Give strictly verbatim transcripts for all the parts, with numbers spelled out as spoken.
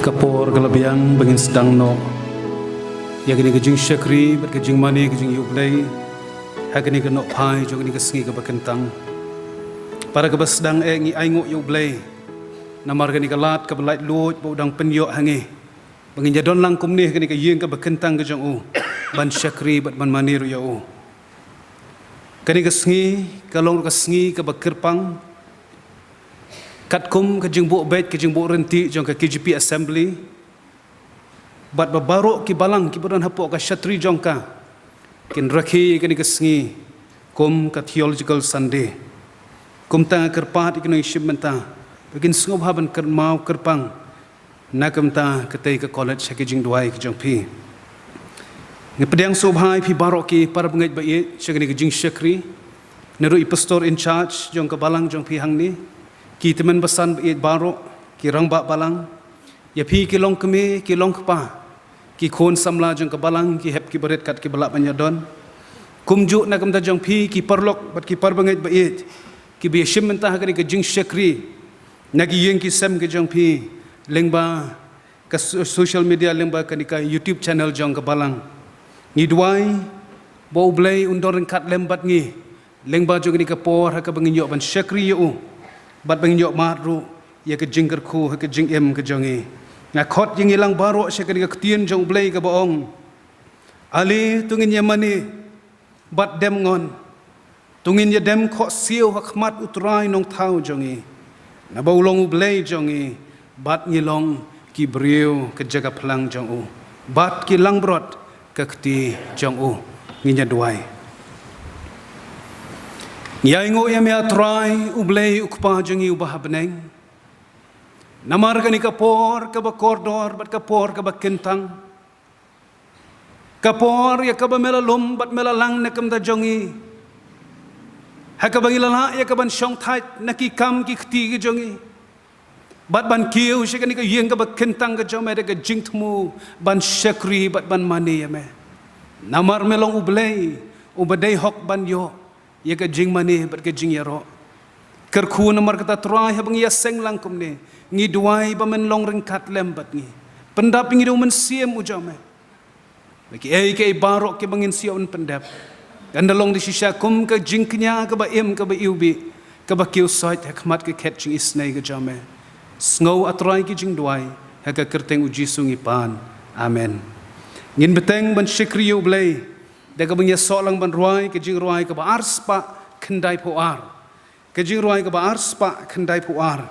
Ka por ka la biang ba ngin sdang noh ïa kane ka jingshakri bad ka jingmane ka jong U Blei ha kane ka nohphai jong kane ka sngi kaba kyntang. Para kaba sdang eh, ngi ainguh ïa U Blei namar kane ka lad kaba laitluid ba u dang pynïoh ha ngi ba ngin ïa don lang kumne ha kane ka ïing kaba kyntang ka jong u ban shakri bad ban mane ruh ïa u. Kane ka sngi ka long ruh ka sngi kaba kyrpang katkum ka jingbuh beit, ka jingbuh ryntih jong ka K J P Assembly. Bad ba baroh ki balang kiba don hapoh ka shatri jong ka kin rakhe ïa kane ka sngi kum ka Theological Sunday. Kumta nga kyrpad ïa ki nongshim bynta ba kin sngewbha ban kynmaw kyrpang na ka bynta katei ka college ha ka jingduwai ka jong phi. Nga pdiang sngewbha ïa phi baroh ki para bangeit ba ïeit sha kane ka jingshakri, naduh i pastor in charge jong ka balang jong phi hangne, ki tymmen basan ba ïeit baroh, ki rangbah balang, ïa phi ki longkmie ki longkpa, ki khun samla jong ka balang, ki hep ki barit kat kiba lah ban ïadon. Kumjuh na ka bynta jong phi ki paralok bad ki para bangeit ba ïeit kiba ïashim bynta ha kane ka jingshakri na ki ïing ki sem ki jong phi lyngba ka so-, social media, lyngba kane ka YouTube channel jong ka balang. Ngi duwai ba U Blei un don ryngkat lem bad ngi lyngba jong kane ka por ha kaba ngin ïoh ban shakri ïa u bad ba ngin ïoh mad ruh ïa ka jingkyrkhu ha ka jingim ka jong ngi. Nga khot ïa ngi lang baroh sha kane ka ktien jong U Blei kaba ong, ale to ngin ïa mane bad dem ngon, to ngin ïa dem khohsiew ha khmat U Trai Nongthaw jong ngi, naba u long U Blei jong ngi bad ngi long ki briew ka jaka phlang jong u bad ki langbrot ka kti jong u. Ngin ïa duwai. Ngi ainguh ïa me, ah Trai U Blei U Kpa jong ngi uba ha bneng, namar kane ka por kaba kordor bad ka por kaba kyntang, ka por ïa kaba me la lum bad me la lang na ka bynta jong ngi, ha kaba ngi la lah ïa ka ban shongthait na ki kam ki kti ki jong ngi bad ban kiew sha kane ka ïing kaba kyntang ka jong me da ka jingthmu ban shakri bad ban mane ïa me. Namar me long U Blei uba dei hok ban ïoh ïa ka jingmane bad ka jingïaroh. Kyrkhu namar kata Trai, haba ngi ïaseng lang kumne, ngi duwai ba men long ryngkat lem bad ngi. Pyndap ïa ngi da U Mynsiem u jong me, ba kiei kiei baroh kiba ngin sa ïoh ban pyndep kan da long da shisha kum ka jingkñia kaba im kaba iwbih kaba kiew soit ha khmat ka khet jingisynei ka jong me. Sngew, ah Trai, ki jingduwai, ha ka kyrteng U Jisu ngi pan. Amen. Ngin bteng ban shakri ïa U Blei da kaba ngin ïasoh lang ban rwai ka jingrwai kaba arspah khyndaiphew ar. Ka jingrwai kaba arspah khyndaiphew ar.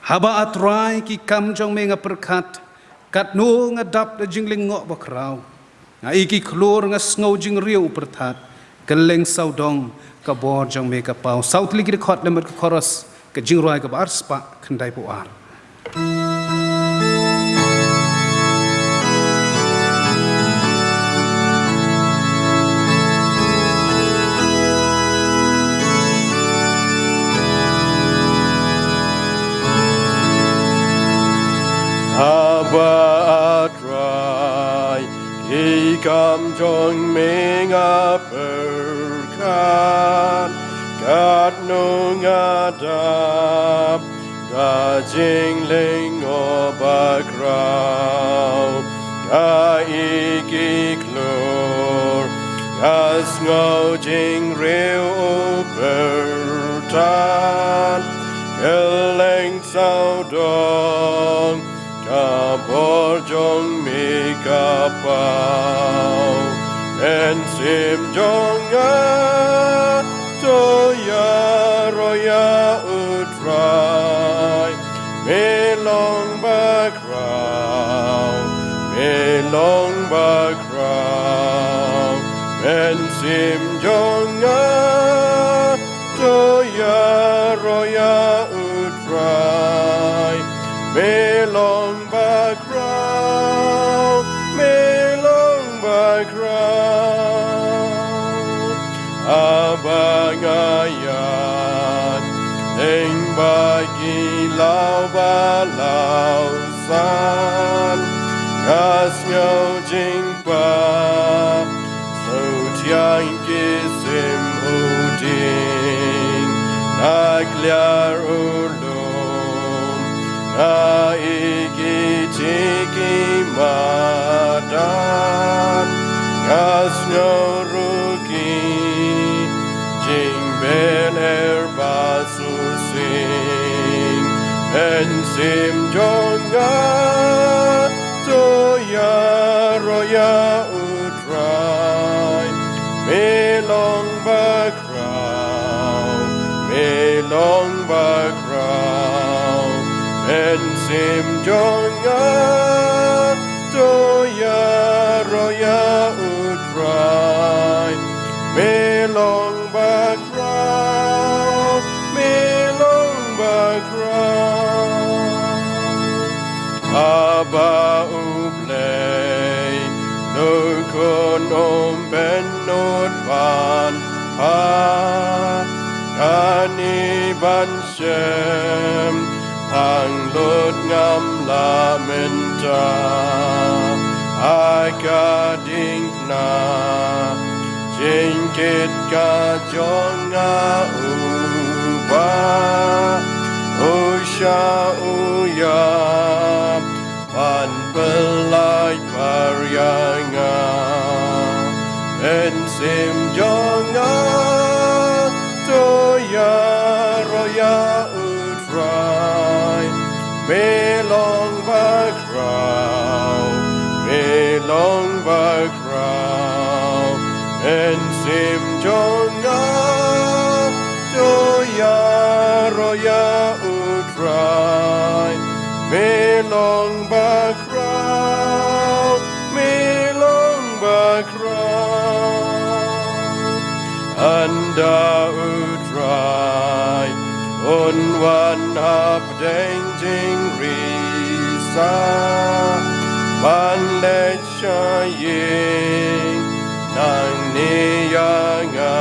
Haba, ah Trai, ki kam jong me nga pyrkhat, katno nga dap da jinglyngngoh bakhraw. Nga i ki khlur, nga sngew jingriew u pyrthat, kylleng sawdong ka bor jong me ka paw. Saw tylli ki dkhot lem bad ka chorus, ka jingrwai kaba arspah khyndaiphew ar. Haba, ah Trai, ki kam jong me nga pyrkhat, katno nga dap da jinglyngngoh bakhraw. Nga i ki khlur, nga sngew jingriew u pyrthat, kylleng sawdong ka bor jong me ka paw. Mynsiem jong nga to ïaroh ïa u Trai. Me long bakhraw, me long bakhraw. Mynsiem jong nga to ïaroh ïa u Trai. Me long bakhraw, me long bakhraw. Haba nga ïaid lyngba ki law ba law san, nga sngew jingpang, sngewthiang ki sim u dieng, nga kliar u lum, Nga ïeit ïa ki madan, nga sngew ruh ki jingbeh lyer ba shisien. Mynsiem jong nga, to ïaroh ïa U Trai. Me long bakhraw, me long bakhraw. Mynsiem jong nga, to ïaroh ïa U Trai. Me long bakhraw, me long bakhraw. Haba U Blei, U Khun um pynlut ban pha, kane ban shem phang lut ngam lah mynta. Ha ka diengphna jingkit ka jong nga, Uba u shah u ïap ban pyllait bor ïa nga. Mynsiem jong nga, to ïaroh ïa U Trai. Me long bakhraw, me long bakhraw. Mynsiem jong nga, to ïaroh ïa U Trai. Me long bakhraw, me long bakhraw. Ynda U Trai un wan hapdeng jingrisaw ban leit sha ïing, nangne ïa nga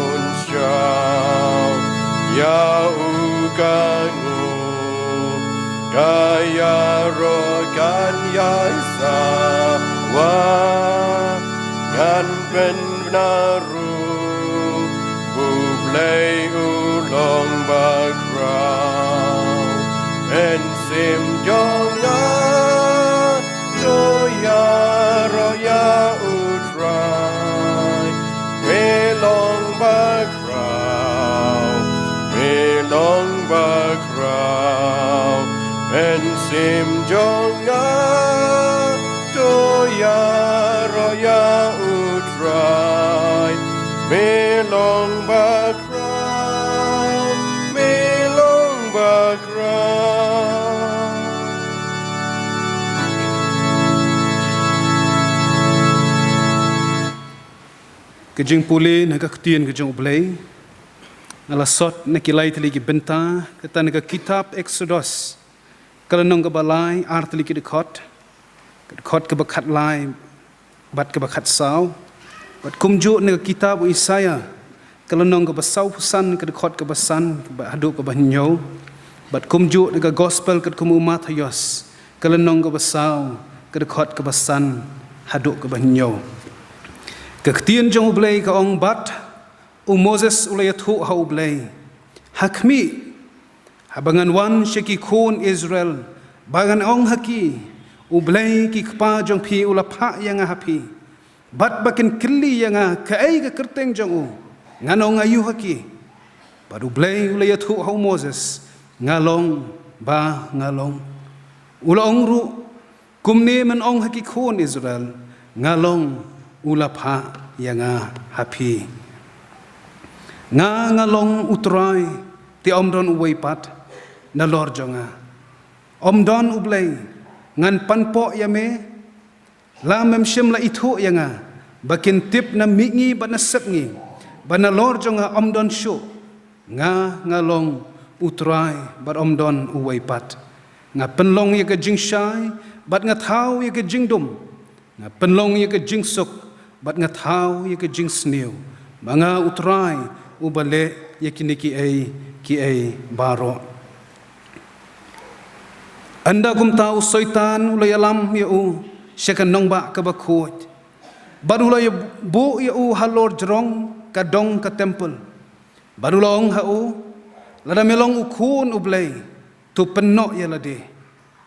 un shah ïa u ka nguh. Ka ïaroh kan ïai sawa, ngan pynbna ruh, U Blei u long bakhraw. Mynsiem jong nga, to ïaroh ïa U Trai. Me long bakhraw, me long bakhraw. Mynsiem jong nga, to ïaroh ïa U Trai. Me long bakhraw, me long bakhraw. Ka jingpule na ka ktien ka jong U Blei. Nga la sot na ki lai tylli ki bynta, kata na ka kitab Eksodos, ka lynnong kaba lai, ar tylli ki dkhot, ka dkhot kaba khatlai bad kaba khatsaw, bad kumjuh na ka kitab u Isaïah, ka lynnong kaba sawphew san, ka dkhot kaba san bad haduh kaba hynñiew, bad kumjuh na ka Gospel katkum u Mathaios, ka lynnong kaba saw, ka dkhot kaba san haduh kaba hynñiew. Ka ktien jong U Blei ka ong, bad u Moses u la ïathuh ha U Blei, ha khmih, haba ngan wan sha ki khun Israel, ba ngan ong ha ki, U Blei ki kpa jong phi u la phah ïa nga ha phi, bad ba kin kylli ïa nga kaei ka kyrteng jong u, ngan ong aïu ha ki. Bad U Blei u la ïathuh ha u Moses, nga long ba nga long. U la ong ruh, kumne men ong ha ki khun Israel, nga long u la phah ïa nga ha phi. Nga, nga long U Trai, te ym don uwei pat nalor jong nga. Ym don U Blei ngan panpoh ïa me, la mem shym la ithuh ïa nga, ba kin tip na mihngi bad na sepngi, ba nalor jong nga ym don shuh. Nga, nga long U Trai bad ym don uwei pat. Nga pynlong ïa ka jingshai bad nga thaw ïa ka jingdum. Nga pynlong ïa ka jingsuk bad nga thaw ïa ka jingsniew. Ba nga U Trai uba leh ïa kine kiei kiei baroh. Ynda kumta u Soitan u la ïalam ïa u sha ka nongbah kaba khuid, bad u la ïabuh ïa u halor jrong ka dong ka templ. Bad u la ong ha u, lada me long u Khun U Blei, to pynnoh ïa lade.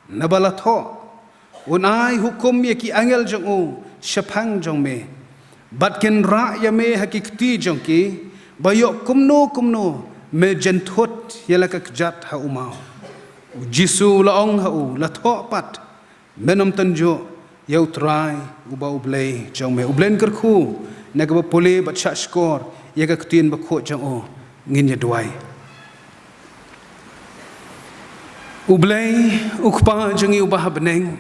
Naba la thoh, un ai hukum ïa ki angel jong u shaphang jong me, bad kin rah ïa me ha ki kti jong ki, ba ïoh kumno kumno me jynthut ïa la ka kjat ha u maw. U Jisu u la ong ha u, la thoh pat, men ym tynjuh ïa U Trai uba U Blei jong me. U Blei un kyrkhu na kaba pule bad shahshkor ïa ka ktien bakhuid jong u. Ngin ïa duwai. U Blei, U Kpa jong ngi uba ha bneng,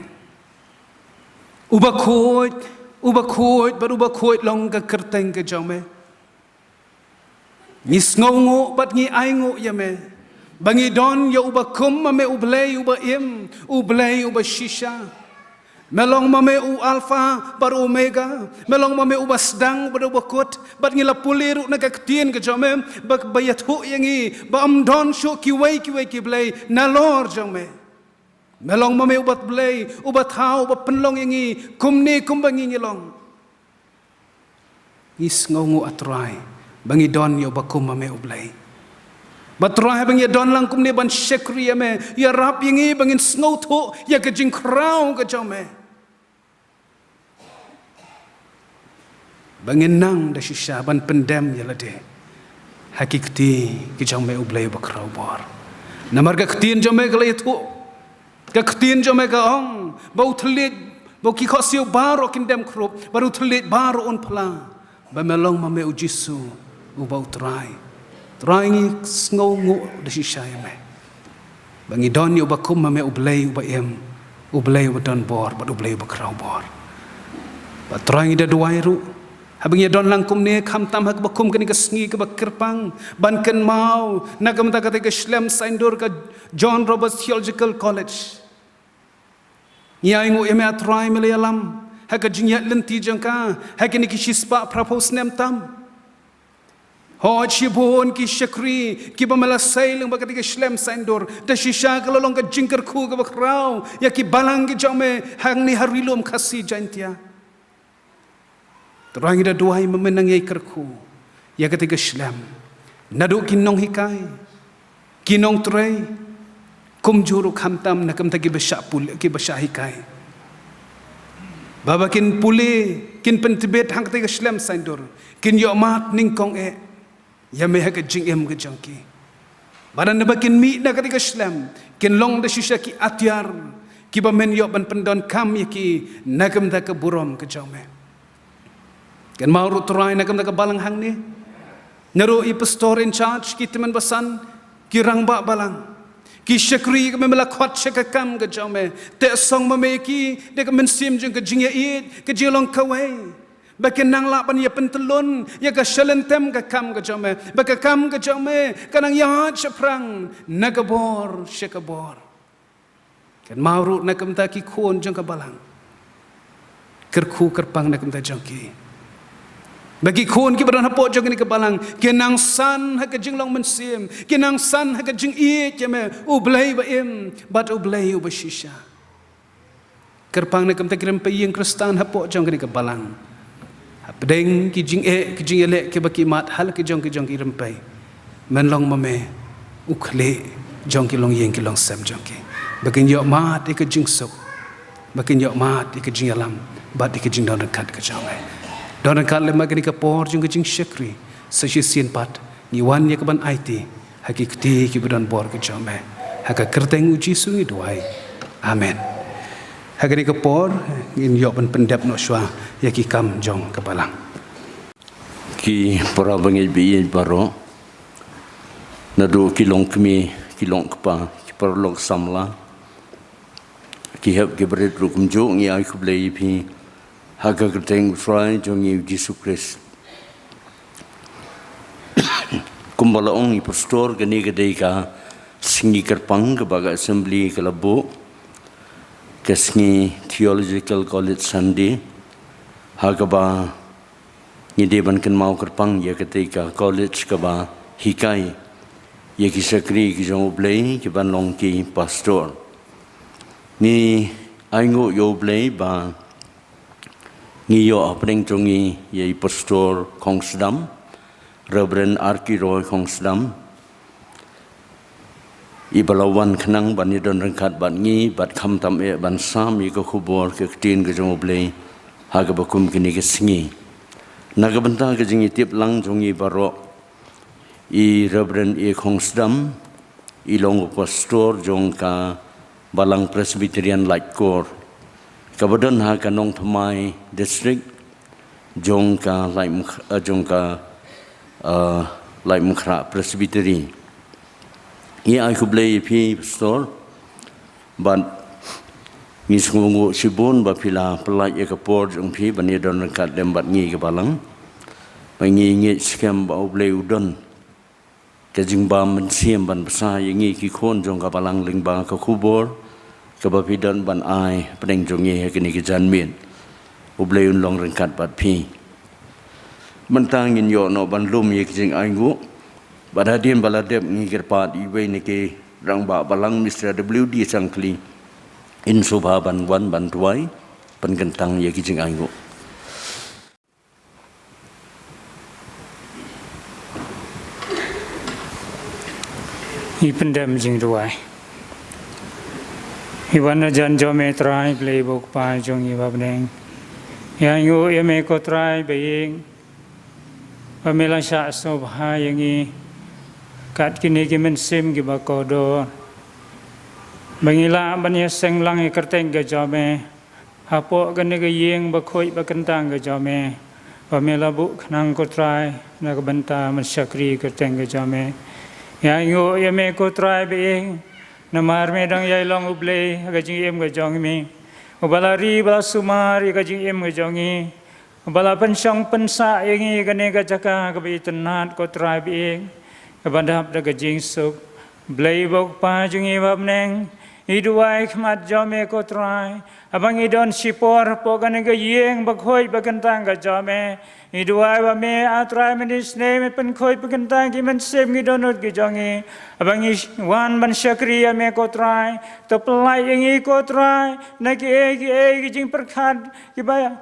uba khuid, uba khuid bad uba khuid long ka kyrteng ka jong me. Ngi sngewnguh bad ngi ainguh ïa me ba ngi don ïa uba kum ma me, U Blei uba im, U Blei uba shisha. Me long ma me u Alpha bad u Omega. Me long ma me uba sdang bad uba kut. Bad ngi la pule ruh na ka ktien ka jong me ba, ba ïathuh ïa ngi ba ym don shuh kiwei kiwei ki blei nalor jong me. Me long ma me uba Blei uba thaw, uba pynlong ïa ngi kumne kumba ngi, ngi long. Ngi sngewnguh, A Trai, ba ngi don ïa uba kum ma me, U Blei. Bad Trai, ba ngi ïa don lang kumne ban shakri ïa me, ïarap ïa ngi ba ngin sngewthuh ïa ka jingkhraw ka jong me, ba ngin nang da shisha ban pyndem ïa lade ha ki kti ki jong me, U Blei uba khraw bor. Namar ka ktien jong me ka la ïathuh, ka ktien jong me ka ong ba u thylliej, ba ki khohsiew baroh kin dem khrup, bad u thylliej baroh un phla ba me long ma me U Jisu uba U Trai. Trai, ngi sngewnguh da shisha ïa me ba ngi don ïa uba kum ma me, U Blei uba im, U Blei uba don bor bad U Blei uba khraw bor. Bad Trai, ngi da duwai ruh, haba ngi ïa don lang kumne, khamtam ha kaba kum kane ka sngi kaba kyrpang ban kynmaw na ka bynta katei ka shlem saindur ka John Roberts Theological College. Ngi ainguh ïa me, A Trai, me la ïalam ha ka jingïaid lynti jong ka ha kine ki shispah phraphew snem tam. Hooid, shibun ki shakri kiba me la sei lyngba katei ka shlem saindur, da shisha ka la long ka jingkyrkhu kaba khraw ïa ki balang ki jong me hangne ha Ri Lum Khasi Jaiñtia. Trai, ngi da duwai ba men nang ïai kyrkhu ïa katei ka shlem, naduh ki nonghikai, ki nongtrei, kumjuh ruh khamtam na ka bynta kiba shah pule, kiba shah hikai, ba haba kin pule, kin pyntbit hangtei ka shlem saindur, kin ïohmad nyngkong eh ïa me ha ka jingim ka jong ki. Bad haba kin mih na katei ka shlem, kin long da shisha ki atiar kiba men ïoh ban pyndonkam ïa ki na ka bynta ka burom ka jong me. Kynmaw ruh, Trai, na ka bynta ka balang hangne, naduh i pastor in charge, ki tymmen basan, ki rangbah balang, ki shakri kiba me la khot sha ka kam ka jong me. Teh song ma me ïa ki da ka mynsiem jong ka jingïaieit, ka jinglong kawei, ba kin nang lah ban ïa pyntyllun ïa ka shalynter ka kam ka jong me, ba ka kam ka jong me kan nang ïaid shaphrang na ka bor sha ka bor. Kynmaw ruh na ka bynta ki khun jong ka balang, kyrkhu kyrpang na ka bynta jong ki, ba ki khun kiba don hapoh jong kane ka balang kin nang san ha ka jinglong mynsiem, kin nang san ha ka jingïeit ïa me, U Blei uba im bad U Blei uba shisha. Kyrpang na ka bynta ki rympei ïing Khristan hapoh jong kane ka balang. Hapdeng ki jingeh, ki jingïaleh kiba ki mad ha la ki jong ki jong ki rympei, men long ma me u khlieh jong ki longïing ki longsem jong ki, ba kin ïohmad ïa ka jingsuk, ba kin ïohmad ïa ka jingïalam bad ïa ka jingdon ryngkat ka jong me. Don ryngkat lem ha kane ka por jong ka jingshakri. Sa shisien pat ngi wan ïa ka ban aiti ha ki kti kiba don bor ka jong me. Ha ka kyrteng U Jisu ngi duwai. Amen. Ha kane ka por ngin ïoh ban pyndep noh shuwa ïa ki kam jong ka balang. Ki para bangeit ba ïeit baroh, naduh ki longkmie, ki longkpa, ki paralok samla, ki hep ki barit ruh kumjuh, ngi ai khublei ïa phi ha ka kyrteng U Trai jong ngi U Jisu Khrist. Kumba la ong i pastor, kane ka dei ka sngi kyrpang kaba ka assembly ka la buh, ka sngi Theological College Sunday, ha kaba ngi dei ban kynmaw kyrpang ïa katei ka college kaba hikai ïa ki shakri ki jong U Blei kiban long ki pastor. Ngi ainguh ïa U Blei ba ngi ïoh hapdeng jong ngi ïa i pastor Khongsdam, Reverend R K Roy Khongsdam, Iba la wan khnang ban ïadon ryngkat bad ngi, bad khamtam eh ban sam ïa ka khubor ka ktien ka jong U Blei ha kaba kum kine ki sngi. Na ka bynta ka jingïatiplong jong ngi baroh, i Reverend A Khongsdam, i long u pastor jong ka Balang Presbyterian Laitkor, kaba don ha ka Nongthymmai District, jong ka Laitumkh-, eh, jong ka, eh, Laitumkhrah Presbytery. Ngi ai khublei ïa phi, Pastor, bad ngi sngewnguh shibun ba phi la pyllait ïa ka por jong phi ban ïadon ryngkat lem bad ngi ka Balang. Ba ngi ngeit skhem ba U Blei u don ka jingbym mynsiem ban bsa ïa ngi ki khun jong ka Balang lyngba ka khubor kaba phi don ban ai hapdeng jong ngi ha kine ki janmiet. U Blei un long ryngkat bad phi. Mynta ngin ïoh noh ban lum ïa ki jingainguh. Bad hadien ba la dep, ngi kyrpad iwei na ki rangbah Balang, Mister W D Sangkli, in sngewbha ban wan ban duwai pynkyntang ïa ki jingainguh. Ngi pyndem jingduwai. Ngi wan hajan jong me Trai Blei ba u Kpa jong ngi ba ha bneng. Ngi ainguh ïa me ko Trai ba ïing, ba me la shah sngewbha ïa ngi kat kine ki mynsiem kiba kordor, ba ngi lah ban ïaseng lang ïa ka kyrteng ka jong me hapoh kane ka ïing bakhuid bakyntang ka jong me, ba me la buh khnang ko Trai na ka bynta ban shakri ïa ka kyrteng ka jong me. Ngi ainguh ïa me ko Trai ba ïing, namar me dang ïai long U Blei ha ka jingim ka jong me, uba la ri ba la sumar ïa ka jingim ka jong ngi, uba la pynshong pynsah ïa ngi kane ka jaka kaba itynnad ko Trai ba ïing, kaba dap da ka jingsuk. Blei ba u Kpa jong ngi ba ha bneng, ngi duwai khmat jong me ko Trai, haba ngi don shipor hapoh kane ka ïing bakhuid bakyntang ka jong me, ngi duwai ba me ah Trai men isynei, men pynkhuid pynkyntang ki mynsiem ki dohnud ki jong ngi, haba ngi wan ban shakri ïa me ko Trai. To pyllait ïa ngi ko Trai na kiei kiei ki jingpyrkhat kiba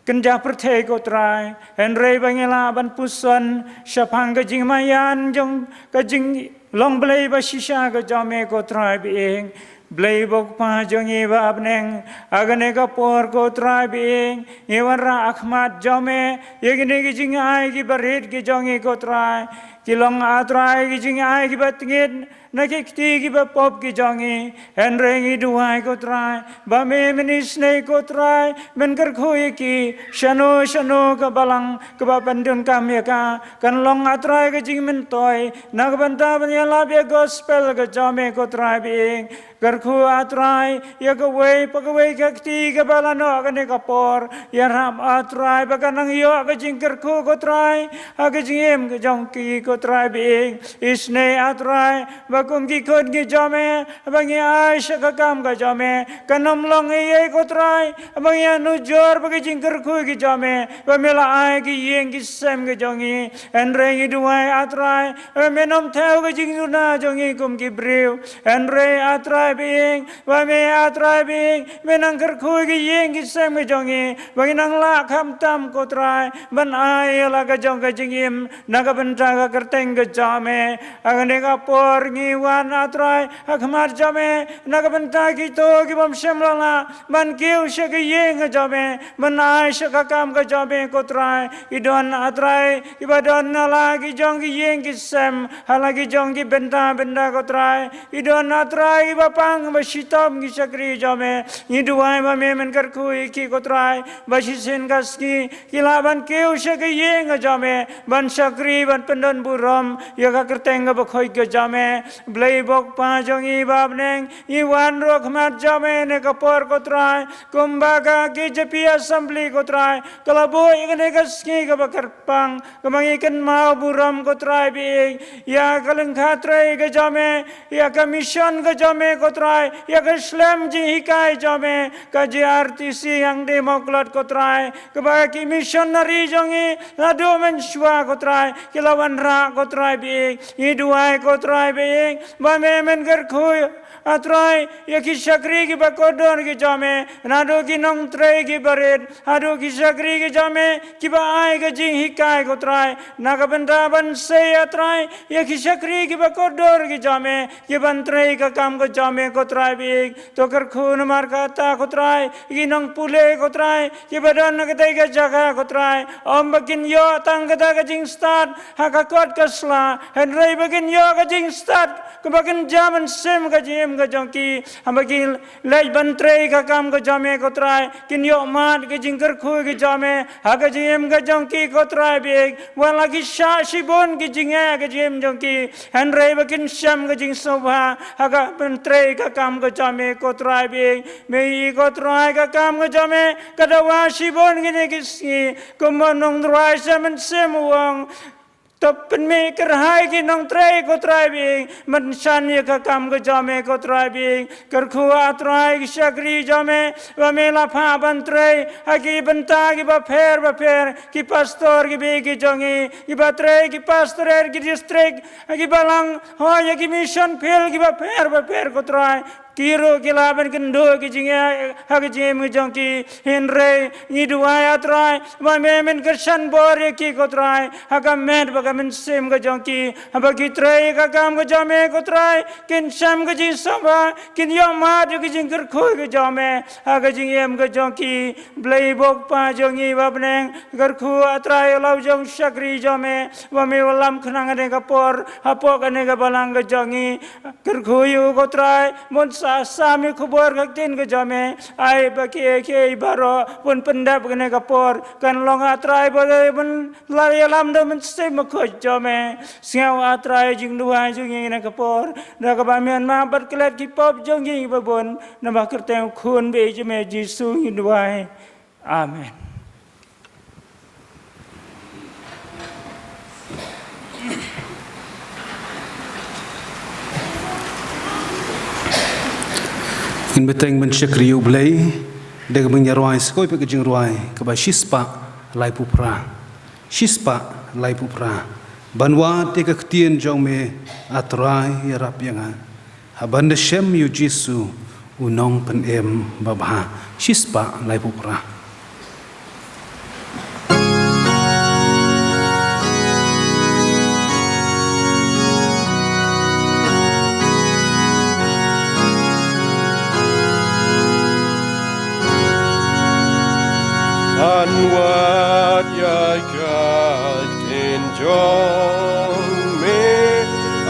kynja pyrthei ko Trai, hynrei ba ngi lah ban puson shaphang ka jingmaïan jong ka jinglong Blei ba shisha ka jong me ko Trai ba ïing. Blei ba u Kpa jong ngi ba ha bneng, ha kane ka por ko Trai ba ïing, ngi wanrah ha khmat jong me ïa kine ki jingai kiba rit ki jong ngi ko Trai, ki long ah Trai ki jingai kiba tngit na ki kti kiba pop ki jong ngi. Hynrei ngi duwai ko Trai ba me men isynei ko Trai, men kyrkhu ïa ki. Shano shano ka Balang kaba pyndonkam ïa ka, kan long ah Trai ka jingmyntoi na ka bynta ban ïalap ïa ka gospel ka jong me ko Trai ba ïing. Kyrkhu ah Trai ïa kawei pa kawei ka kti kaba la noh ha kane ka por. Ïarap ah Trai ba kan nang ïoh ka jingkyrkhu ko Trai ha ka jingim ka jong ki ko Trai ba ïing. Isynei ah Trai ba kum ki khun ki jong me ba ngi ai sha ka kam ka jong me, kan ym long eiei ko Trai ba ngi ïanujor bad ki jingkyrkhu ki jong me, ba me la ai ki ïing ki sem ki jong ngi. Hynrei ngi duwai ah Trai ba men ym thew ka jingduna jong ngi kum ki briew. Hynrei ah Trai ba ïing, ba me ah Trai ba ïing, men nang kyrkhu ki ïing ki sem ki jong ngi, ba ngi nang lah khamtam ko Trai ban ai ïa la ka jong ka jingim na ka bynta ka kyrteng ka jong me. Ha kane ka por ngi wan ah Trai ha khmat jong me na ka bynta kito ki bym shym la lah ban kiew sha ka ïing ka jong me, ban ai sha ka kam ka jong me ko Trai. Ki don ah Trai kiba don ha la ki jong ki ïing ki sem, ha la ki jong ki bynta bynta ko Trai. Ki don ah Trai kiba pang ba shitom ki shakri jong me. Ngi duwai ba me men kyrkhu ïa ki ko Trai, ba shisien ka sngi ki lah ban kiew sha ka ïing ka jong me, ban shakri, ban pyndon burom ïa ka kyrteng kaba khuid ka jong me. Blei ba u Kpa jong ngi ba ha bneng, ngi wan ruh ha khmat jong me na ka por ko Trai, kumba ka K J P Assembly ko Trai ka la buh ïa kane ka sngi kaba kyrpang, kaba ngi kynmaw burom ko Trai ba ïing ïa ka lyngkha trei ka jong me, ïa ka mission ka jong me ko Trai, ïa ka shlem jinghikai jong me, ka J R T C Hangdie Mawklod ko Trai, kaba ki missionary jong ngi naduh mynshuwa ko Trai ki la wanrah ko Trai baieit, ngi duwai ko Trai baieit, ba me men kyrkhu, a Trai, ïa ki shakri kiba kordor ki jong me, naduh ki nongtrei kiba rit, haduh ki shakri ki jong me, kiba ai ka jinghikai ko Trai, na ka bynta ban sei a Trai, ïa ki shakri kiba kordor ki jong me, kiban trei ka kam ka jong me ko Trai baieit, to kyrkhu namar kata ko Trai, ki nongpule ko Trai, kiba don na katei ka jaka ko Trai, ym ba kin ïoh tang kata ka jingstad, ha ka kot ka sla, hynrei ba kin ïoh ka jingstad, kaba kin jam mynsiem ka jingim ka jong ki, haba kin leit ban trei ka kam ka jong me ko Trai, kin ïoh mad ka jingkyrkhu ka jong me, ha ka jingim ka jong ki ko Trai baieit, wat la ki shah shibun ki jingeh ka jingim jong ki, hynrei ba kin shem ka jingsngewbha, ha ka ban trei ka kam ka jong me ko Trai baieit, me i ko Trai ka kam ka jong me, ka dawa shibun kine ki sngi, kumba nongtrai shem mynsiem u ong, to pynmih kyrhai ki nongtrei ko Trai baieit, mynsiem ïa ka kam ka jong me ko Trai baieit, kyrkhu a Trai ki shakri jong me, ba me la phah ban trei, ha ki bynta kiba pher ba pher, ki pastor kiba ki jong ngi, kiba trei, ki pastorate, ki district, ha ki balang, hooid ïa ki mission field kiba pher ba pher ko Trai, ki ruh ki lah ban kynduh ki jingeh, ha ka jingim ka jong ki, hynrei, ngi duwai a Trai, ba me men kyrshan bor ïa ki ko Trai, ha ka met bad ka mynsiem ka jong ki, haba ki trei ka kam ka jong me ko Trai, kin shem ka jingsngewbha, kin ïoh mad ïa ka jingkyrkhu ka jong me, ha ka jingim ka jong ki, Blei bok pa jong ngi ba bneng, kyrkhu a Trai ïa la u jong shakri jong me, ba me wallam khnang kane ka por, hapoh kane ka balang ka jong ngi, kyrkhu ïa u ko Trai, mon sa sam ïa u khubor ka ktien ka jong me, ai ba kiei kiei baroh, bun pyndep kane ka por, kan long a Trai ba dei bun la ïalam da u Mynsiem Bakhuid jong me, sngap a Trai jingduwai jong ngi kane ka por, da kaba men map bad klet ki pop jong ngi ba bun, namar kyrteng u Khun baieit jong me Jisu ngi duwai. Amen. Ngin bteng ban shakri ïa u Blei, da kaba ngin ïa rwai sa kawei pat ka jingrwai, kaba shispah laiphew phra. Shispah laiphew phra. Ban wad ïa ka ktien jong me, a Trai ïarap ïa nga. Haba nda shem ïa u Jisu, u nongpynim babha. Shispah laiphew phra. Ban wad ïa ka ktien jong me, a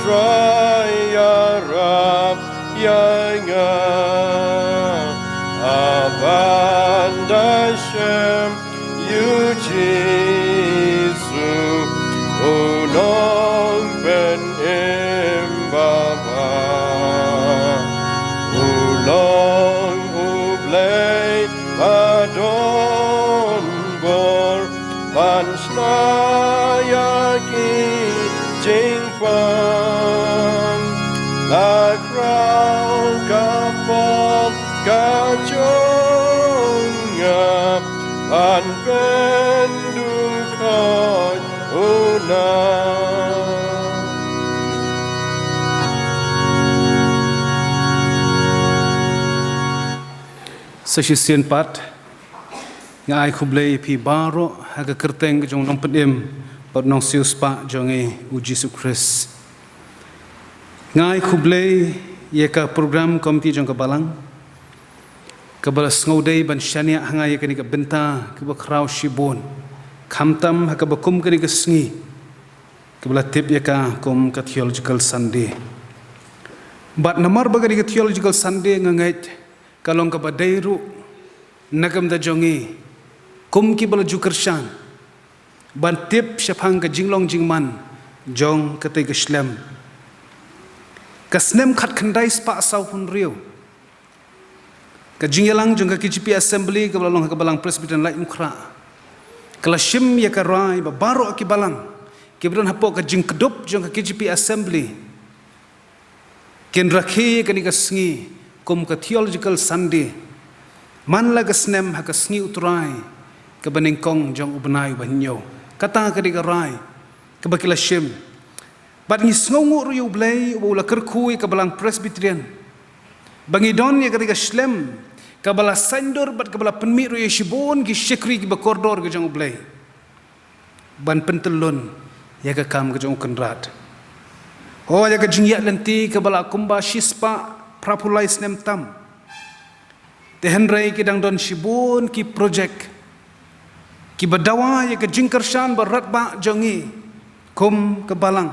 Trai ïarap ïa nga. Haba nda shem ïa u Jisu, u nongpynim babha. U long u Blei ba don bor, ban shna ïa ki jingpang. La khraw ka pop ka jong nga, ban pynduh khot u na. Sa shisien pat, nga ai khublei ïa phi baroh ha ka kyrteng ka jong u Nongpynim bad u Nongsiewspah jong ngi u Jisu Khrist. Nga ai khublei ïa ka program committee jong ka balang, kaba la sngewdei ban shaniah ha nga ïa kane ka bynta kaba khraw shibun, khamtam ha kaba kum kane ka sngi, kaba la tip ïa ka kum ka Theological Sunday. Bad namar ba kane ka Theological Sunday nga ngeit ka long kaba dei ruh na ka bynta jong ngi kum kiba la ju kyrshan ban tip shaphang ka jinglong jingman jong katei ka snem. Ka snem khatkhyndai spah sawphew hynriew, ka jingïalang jong ka K J P Assembly kaba la long ha ka Balang Presbyterian Laitumkhrah, ka la shim ïa ka rai ba baroh ki balang kiba don hapoh ka jingkdup jong ka K J P Assembly kin rakhe kane ka sngi kum ka Theological Sunday man la ka snem ha ka sngi U Trai kaba nyngkong jong u bnai uba hynñiew. Kata ka dei ka rai kaba ki la shim. Bad ngi sngewnguh ruh ïa U Blei uba u la kyrkhu ïa ka Balang Presbyterian ba ngi don ïa kata ka shlem kaba la saiñdur bad kaba la pynmih ruh ïa shibun ki shakri kiba kordor ka jong U Blei ban pyntyllun ïa ka kam ka jong U Kynrad. Hooid, ïa ka jingïaid lynti kaba la kumba shispah phraphew lai snem tam. Te hynrei ki dang don shibun ki projek kiba dawa ïa ka jingkyrshan ba radbah jong ngi kum ka Balang,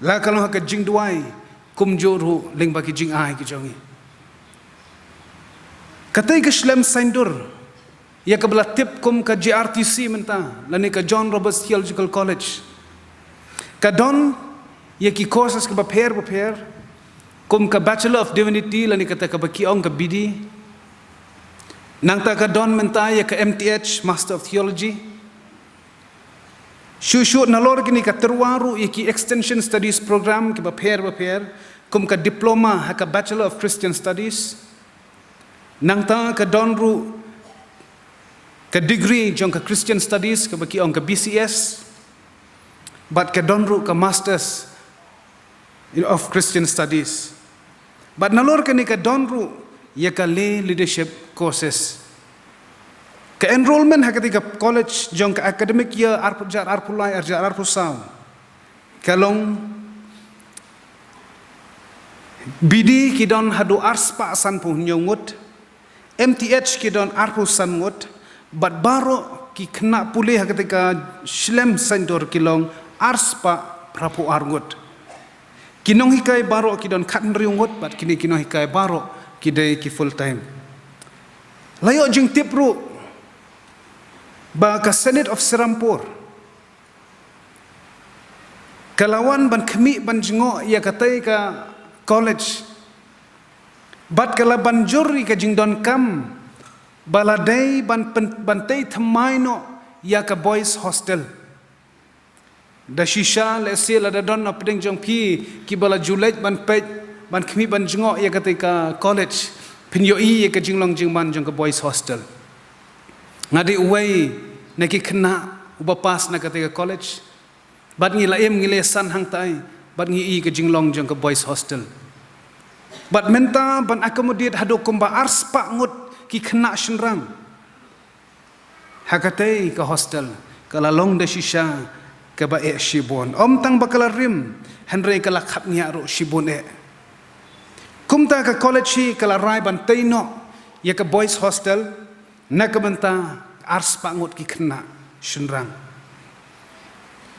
la ka long ha ka jingduwai kumjuh ruh lyngba ki jingai ki jong ngi. Katei ka shlem saiñdur ïa kaba la tip kum ka J R T C mynta lane ka John Roberts Theological College ka don ïa ki courses kiba pher bapher, kum ka Bachelor of Divinity lane kata kaba ki ong ka B D. Nangta ka don mynta ïa ka M T H, Master of Theology. Shuh shuh nalor kine ka tyrwa ruh ïa ki Extension Studies program kiba pher bapher, kum ka Diploma ha ka Bachelor of Christian Studies. Nangta ka don ruh ka degree jong ka Christian Studies kaba ki ong ka B C S. Bad ka don ruh ka Masters of Christian Studies. Bad nalor kane ka don ruh ïa ka lay leadership courses. Ka enrollment ha katei ka college jong ka academic year arphew, arphew lai, arphew saw, ka long, B D ki don haduh arspah sanphew hynñiew ngut, M T H ki don arphew san ngut, bad baroh ki khynnah pule ha katei ka shlem saiñdur ki long arspah phraphew ar ngut. Ki nonghikai baroh ki don khathynriew ngut, bad kine ki nonghikai baroh ki dei ki full time. La ïoh jingtip ruh ba ka Senate of Serampore ka la wan ban khmih ban jngoh ïa katei ka college. Bad ka la ban jur ïa ka jingdonkam ba la dei ban pyn-, ban tei thymmai noh ïa ka boys hostel. Da shisha lehse lada don na pdeng jong phi kiba la ju leit ban peit, ban khmih ban jngoh ïa katei ka college, phin ïohi ïa ka jinglong jingman jong ka boys hostel. Nga dei uwei na ki khynnah uba pass na katei ka college. Bad ngi la im, ngi la ïasan hangtai, bad ngi i ka jinglong jong ka boys hostel. Bad mynta ban accommodate haduh kumba arspah ngut ki khynnah shynrang ha katei ka hostel, ka la long da shisha kaba eh shibun. Ym tang ba ka la rim, hynrei ka la khapngiah ruh shibun eh. Kumta ka college hi ka la rai ban tei noh ïa ka boys hostel na ka bynta arspah ngut ki khynnah shynrang.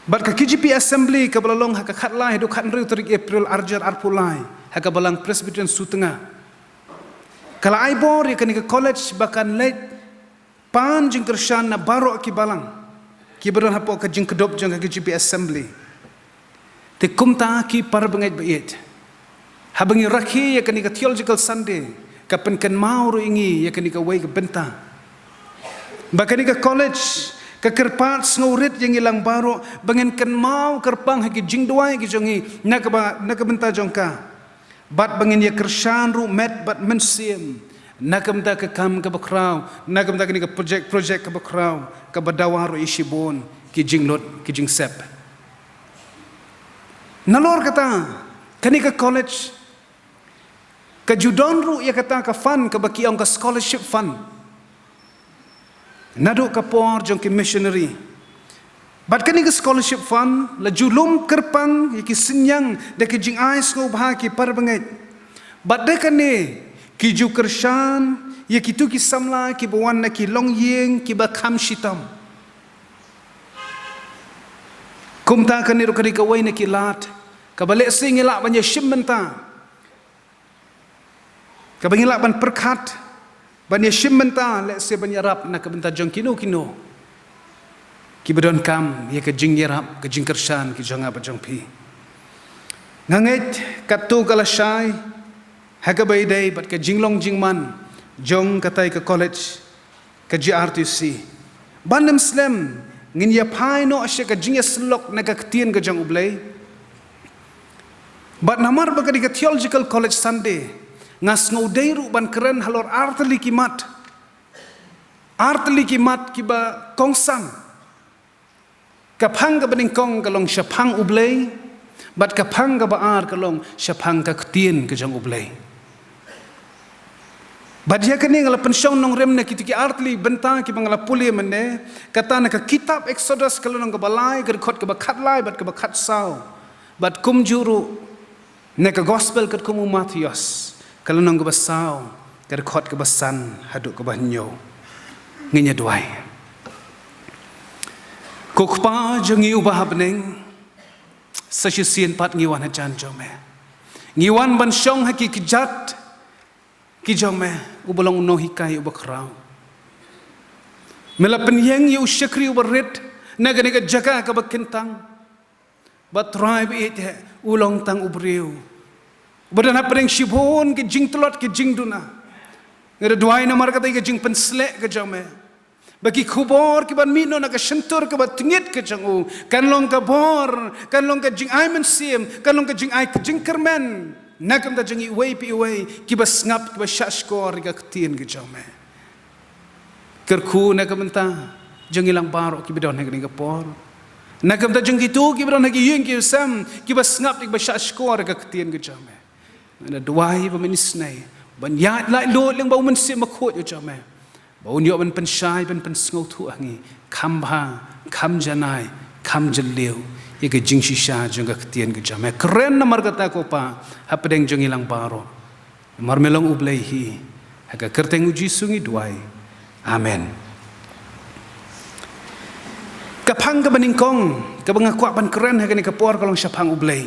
Bad ka K J P Assembly kaba la long ha ka khatlai haduh khathynriew tarik April arhajar arphew lai ha ka Balang Presbyterian Sutnga, ka la ai bor ïa kane ka college ba kan leit pan jingkyrshan na baroh ki balang kiba don hapoh ka jingkdup jong ka K J P Assembly. Te kumta ki para bangeit ba ïeit, haba ngi rakhe ïa kane ka Theological Sunday, ka pynkynmaw ruh ïa ngi ïa kane kawei ka bynta ba kane ka college ka kyrpad sngewrit ïa ngi lang baroh ba ngin kynmaw kyrpang ha ki jingduwai ki jong ngi na ka ba, na ka bynta jong ka. Bad ba ngin ïa kyrshan ruh met bad mynsiem na ka bynta ka kam kaba khraw, na ka bynta kane ka projek, projek kaba khraw kaba dawa ruh ïa shibun ki jinglut ki jingsep. Nalor kata, kane ka college ka ju don ruh ïa kata ka fund kaba ki ong ka scholarship fund naduh ka por jong ki missionary. Bad kane ka scholarship fund la ju lum kyrpang ïa ki synñiang da ki jingai sngewbha ki para bangeit. Bad da kane ki ju kyrshan ïa kito ki samla kiba wan na ki longïing kiba kham shitom. Kumta kane ruh ka dei kawei na ki lad kaba lehse ngi lah ban ïa shim bynta, kaba ngi lah ban pyrkhat, ban ïa shim bynta, lehse ban ïarap na ka bynta jong kino kino kiba donkam ïa ka jingïarap, ka jingkyrshan ki jong nga bad jong phi. Nga ngeit katto ka la shai ha kaba ïadei bad ka jinglong jingman jong katei ka college ka J R T C. Ban ym slem ngin ïa phai noh sha ka jingïasyllok na ka ktien ka jong U Blei. Bad namar ba ka dei ka Theological College Sunday, nga sngew dei ruh ban kren halor artylli ki mat, artylli ki mat kiba kongsan. Ka phang kaba nyngkong ka long shaphang U Blei, bad ka phang kaba ar ka long shaphang ka ktien ka jong U Blei. Bad ïa kane nga la pynshong nongrim na kito ki artylli bynta kiba nga la pule mynne, kata na ka kitab Exodus ka lynnong kaba lai, ka dkhot kaba khatlai bad kaba khatsaw. Bad kumjuh ruh na ka gospel katkum u Mathaios, ka lynnong kaba saw, ka dkhot kaba san haduh kaba hynñiew. Ngin ïa duwai. Ko Kpa jong ngi uba ha bneng, sa shisien pat ngi wan hajan jong me. Ngi wan ban shong ha ki kjat ki jong me, uba long u nonghikai uba khraw. Me la pynïeng ïa u shakri uba rit na kane ka jaka kaba kyntang. Bad Trai ba ïeit, u long tang u briew uba don hapdeng shibun ki jingtlot ki jingduna. Nga da duwai namar kata ka jingpynsleh ka jong me, ba ki khubor kiban mih noh na ka shyntur kaba tngit ka jong u kan long ka bor, kan long ka jingai mynsiem, kan long ka jingai ka jingkyrmen na ka bynta jong iwei pa iwei kiba sngap, kiba shahshkor ïa ka ktien ka jong me. Kyrkhu na ka bynta jong ngi lang baroh kiba don ha kane ka por, na ka bynta jong kito kiba don ha ki ïing ki sem, kiba sngap, kiba shahshkor ïa ka ktien ka jong me. Nga da duwai ba men isnei ban ïaid laitluid lyngba u Mynsiem Bakhuid ka jong me, ba un ïoh ban pynshai, ban pynsngewthuh ha ngi kham bha, kham janai, kham jylliew ïa ka jingshisha jong ka ktien ka jong me. Kren namar kata ko Pa hapdeng jong ngi lang baroh. Namar me long U Blei hi. Ha ka kyrteng U Jisu ngi duwai. Amen. Ka phang kaba nyngkong kaba nga kwah ban kren ha kane ka por ka long shaphang U Blei.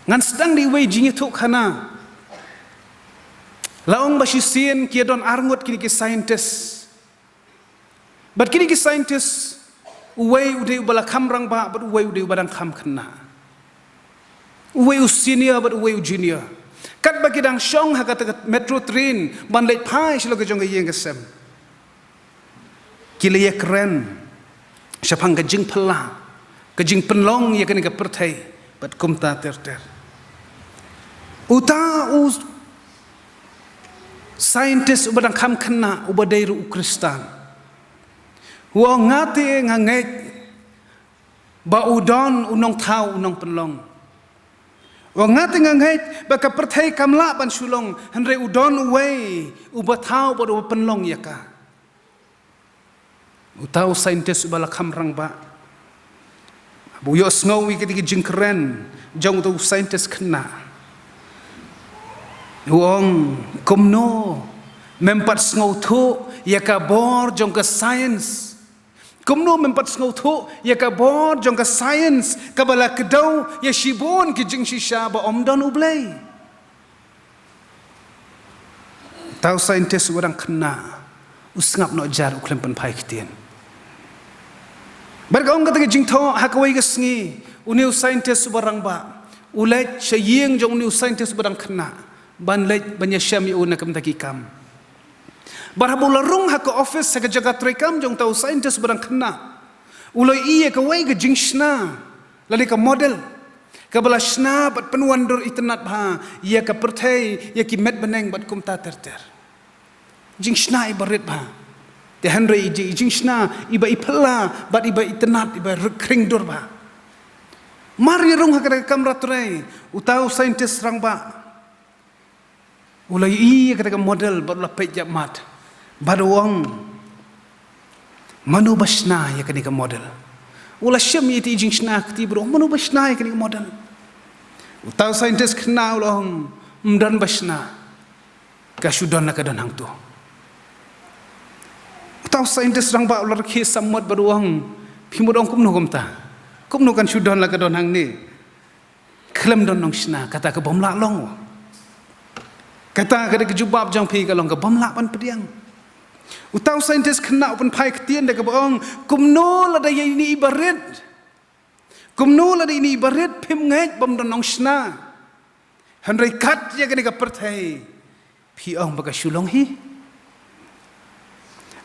Ngan sdang da iwei i jingïathuhkhana. La ong ba shisien ki ïadon arngut kine ki scientist. Bad kine ki scientist, uwei u dei uba la kham rangbah, bad uwei u dei uba dang kham khynnah. Uwei u senior bad uwei u junior. Katba ki dang shong ha kata ka metro train ban leit phai shalor ka jong ka ïing ka sem, ki la ïakren shaphang ka jingphylla, ka jingpynlong ïa kane ka pyrthei bad kumta ter ter. Uta u scientist uba dang kham khynnah, uba dei ruh u Khristan, u ong, nga te nga ngeit ba u don u nongthaw, u nongpynlong. U ong, nga te nga ngeit ba ka pyrthei kam lah ban shu long hynrei u don uwei uba thaw bad uba pynlong ïa ka. Uta u scientist uba la kham rangbah, haba u ïohsngew ïa kata ka jingkren jong uta u scientist khynnah, u ong, kumno mem pat sngewthuh ïa ka bor jong ka science? Kumno mem pat sngewthuh ïa ka bor jong ka science kaba la kdew ïa shibun ki jingshisha ba ym don U Blei? Uta u scientist uba dang khynnah u sngap noh jar, u khlem pynphai ktien. Bad ka ong kata ka jingthoh, ha kawei ka sngi une u scientist uba rangbah u leit sha ïing jong une u scientist uba dang khynnah ban leit ban ïashem ïa u na ka bynta ki kam. Bad haba u la rung ha ka office, ha ka jaka treikam jong uta u scientist uba dang khynnah, u la ïohi ïa kawei ka jingshna lane ka model kaba la shna bad pynwandur itynnad bha ïa ka pyrthei, ïa ki met bneng bad kumta ter ter. Jingshna iba rit bha. Te hynrei i jing, i jingshna iba i phylla bad iba itynnad, iba rit khring dur bha. Mar ïa rung ha kata ka kamra trei, uta u scientist rangbah u la ïohi ïa kata ka model bad u la peit ïa mat bad u ong, mano ba shna ïa kane ka model? U la shem ïa ita i jingshna kti bad u ong, mano ba shna ïa kane ka model? Uta u scientist khynnah u la ong, ym don ba shna, ka shu don la ka don hangto. Uta u scientist rangbah u la rkhie sammut bad u ong, phi mut ong kumno kumta? Kumno kan shu don la ka don hangne? Khlem don nongshna, kata ka bym lah long. Kata ka dei ka jubab jong phi, ka long ka bym lah ban pdiang. Uta u scientist khynnah u pynphai ktien da kaba ong, kumno lada ïa ine iba rit? Kumno lada ine iba rit phim ngeit bym don nongshna, hynrei kat ïa kane ka pyrthei phi ong ba ka shu long hi?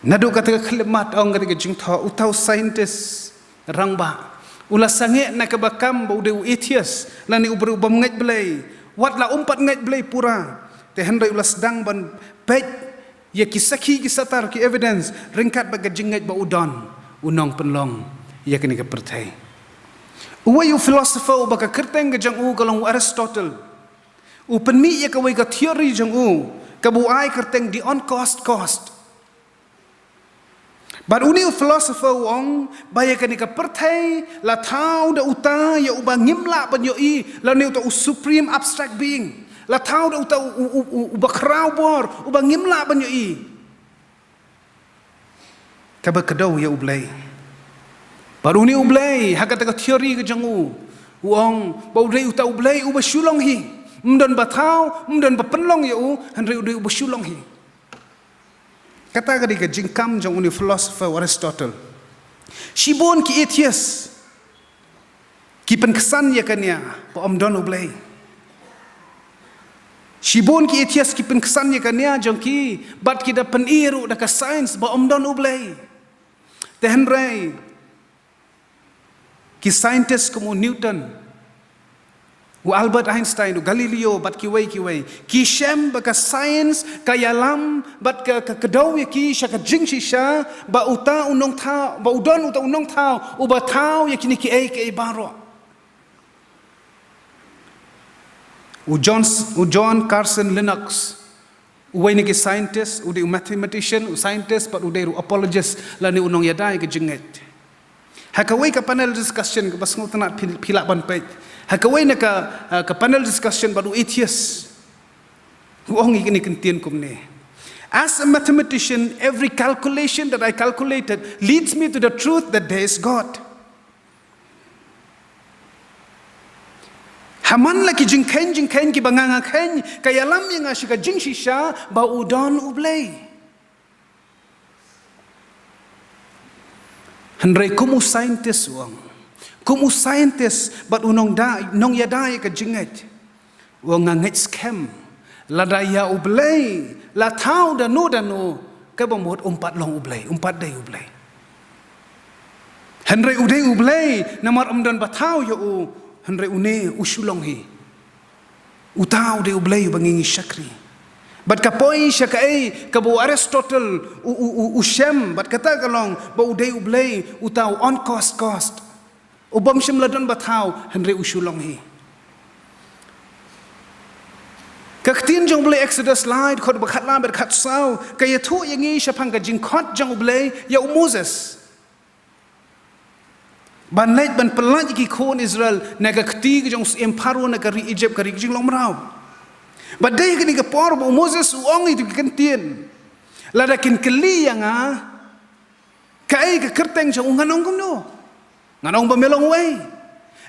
Naduh kata ka khyllipmat, ong kata ka jingthoh, uta u scientist rangbah u la sangeh na kaba kam ba u dei u atheist, lane u briew bym ngeit Blei. Wat la um pat ngeit Blei pura, te hynrei u la sdang ban peit ïa ki sakhi, ki satar, ki evidence ryngkat bad ka jingngeit ba u don u nongpynlong ïa kane ka pyrthei. Uwei u philosopher uba ka kyrteng ka jong u ka long u Aristotle, u pynmih ïa kawei ka theory jong u kaba u ai kyrteng the uncaused cost. Bad une u philosopher u ong ba ïa kane ka pyrthei la thaw da uta ïa uba ngim lah ban ïohi, lane uta u supreme abstract being. La thaw da uta u, u, u, u, uba khraw bor, uba ngim lah ban ïohi, kaba kdew ïa U Blei. Bad une U Blei, ha kata ka theory ka jong u, u ong ba u dei uta U Blei uba shu long hi. Ym don ba thaw, ym don ba pynlong ïa u, hynrei u dei uba shu long hi. Kata ka dei ka jingkam jong une u philosopher u Aristotle. Shibun ki atheist ki pynksan ïa kane ba ym don U Blei. Shibun ki atheist ki pynksan ïa kane jong ki, bad ki da pyni ruh da ka science ba ym don U Blei. Te hynrei ki scientist kum u Newton, u Albert Einstein, u Galileo, bad kiwei kiwei, ki shem ba ka science, ka ïalam, bad ka, ka kdew ïa ki sha ka jingshisha ba uta u nongthaw, ba u don uta u nongthaw uba thaw ïa kine kiei kiei baroh. U John, u John Carson Lennox, uwei na ki scientist, u dei u mathematician, u scientist, bad u dei ruh u apologist, lane u nongïada ïa ka jingngeit. Ha kawei ka panel discussion kaba sngewtynnat, phi, phi lah ban peit. Ha kawei na ka, uh, ka panel discussion bad u atheist, u ong ïa kine ki kyntien kumne: "As a mathematician, every calculation that I calculated leads me to the truth that there is God." Ha man la ki jingkheiñ jingkheiñ kiba nga nga kheiñ, ka ïalam ïa nga sha ka jingshisha ba u don U Blei. Hynrei kum u scientist u ong, kum u scientist bad u nongda, nongïada ïa ka jingngeit, u ong nga ngeit skhem, lada ïa U Blei la thaw da no da no, kaba mut um pat long U Blei, um pat dei U Blei. Hynrei u dei U Blei, namar ym don ba thaw ïa u, hynrei une u shu long hi. Uta u dei U Blei uba ngi ngi shakri. Bad ka poi sha kaei kaba u Aristotle u, u, u, u shem, bad kata ka long ba u dei U Blei, uta u uncaused cost, u bym shym la don ba thaw, hynrei u shu long hi. Ka ktien jong U Blei, Exodus lai, dkhot ba khatlar bad khatsaw, ka ïathuh ïa ngi shaphang ka jingkhot jong U Blei ïa u Moses ban leit ban pyllait ïa ki khun Israel na ka kti ka jong u syiem Pharaoh, na ka ri Egypt, ka ri ka jinglong mraw. Bad dei ha kane ka por ba u Moses u ong ïa ki kyntien: Lada kin kylli ïa nga kaei ka kyrteng jong u, ngan ong kumno? Ngan ong ba me long uei.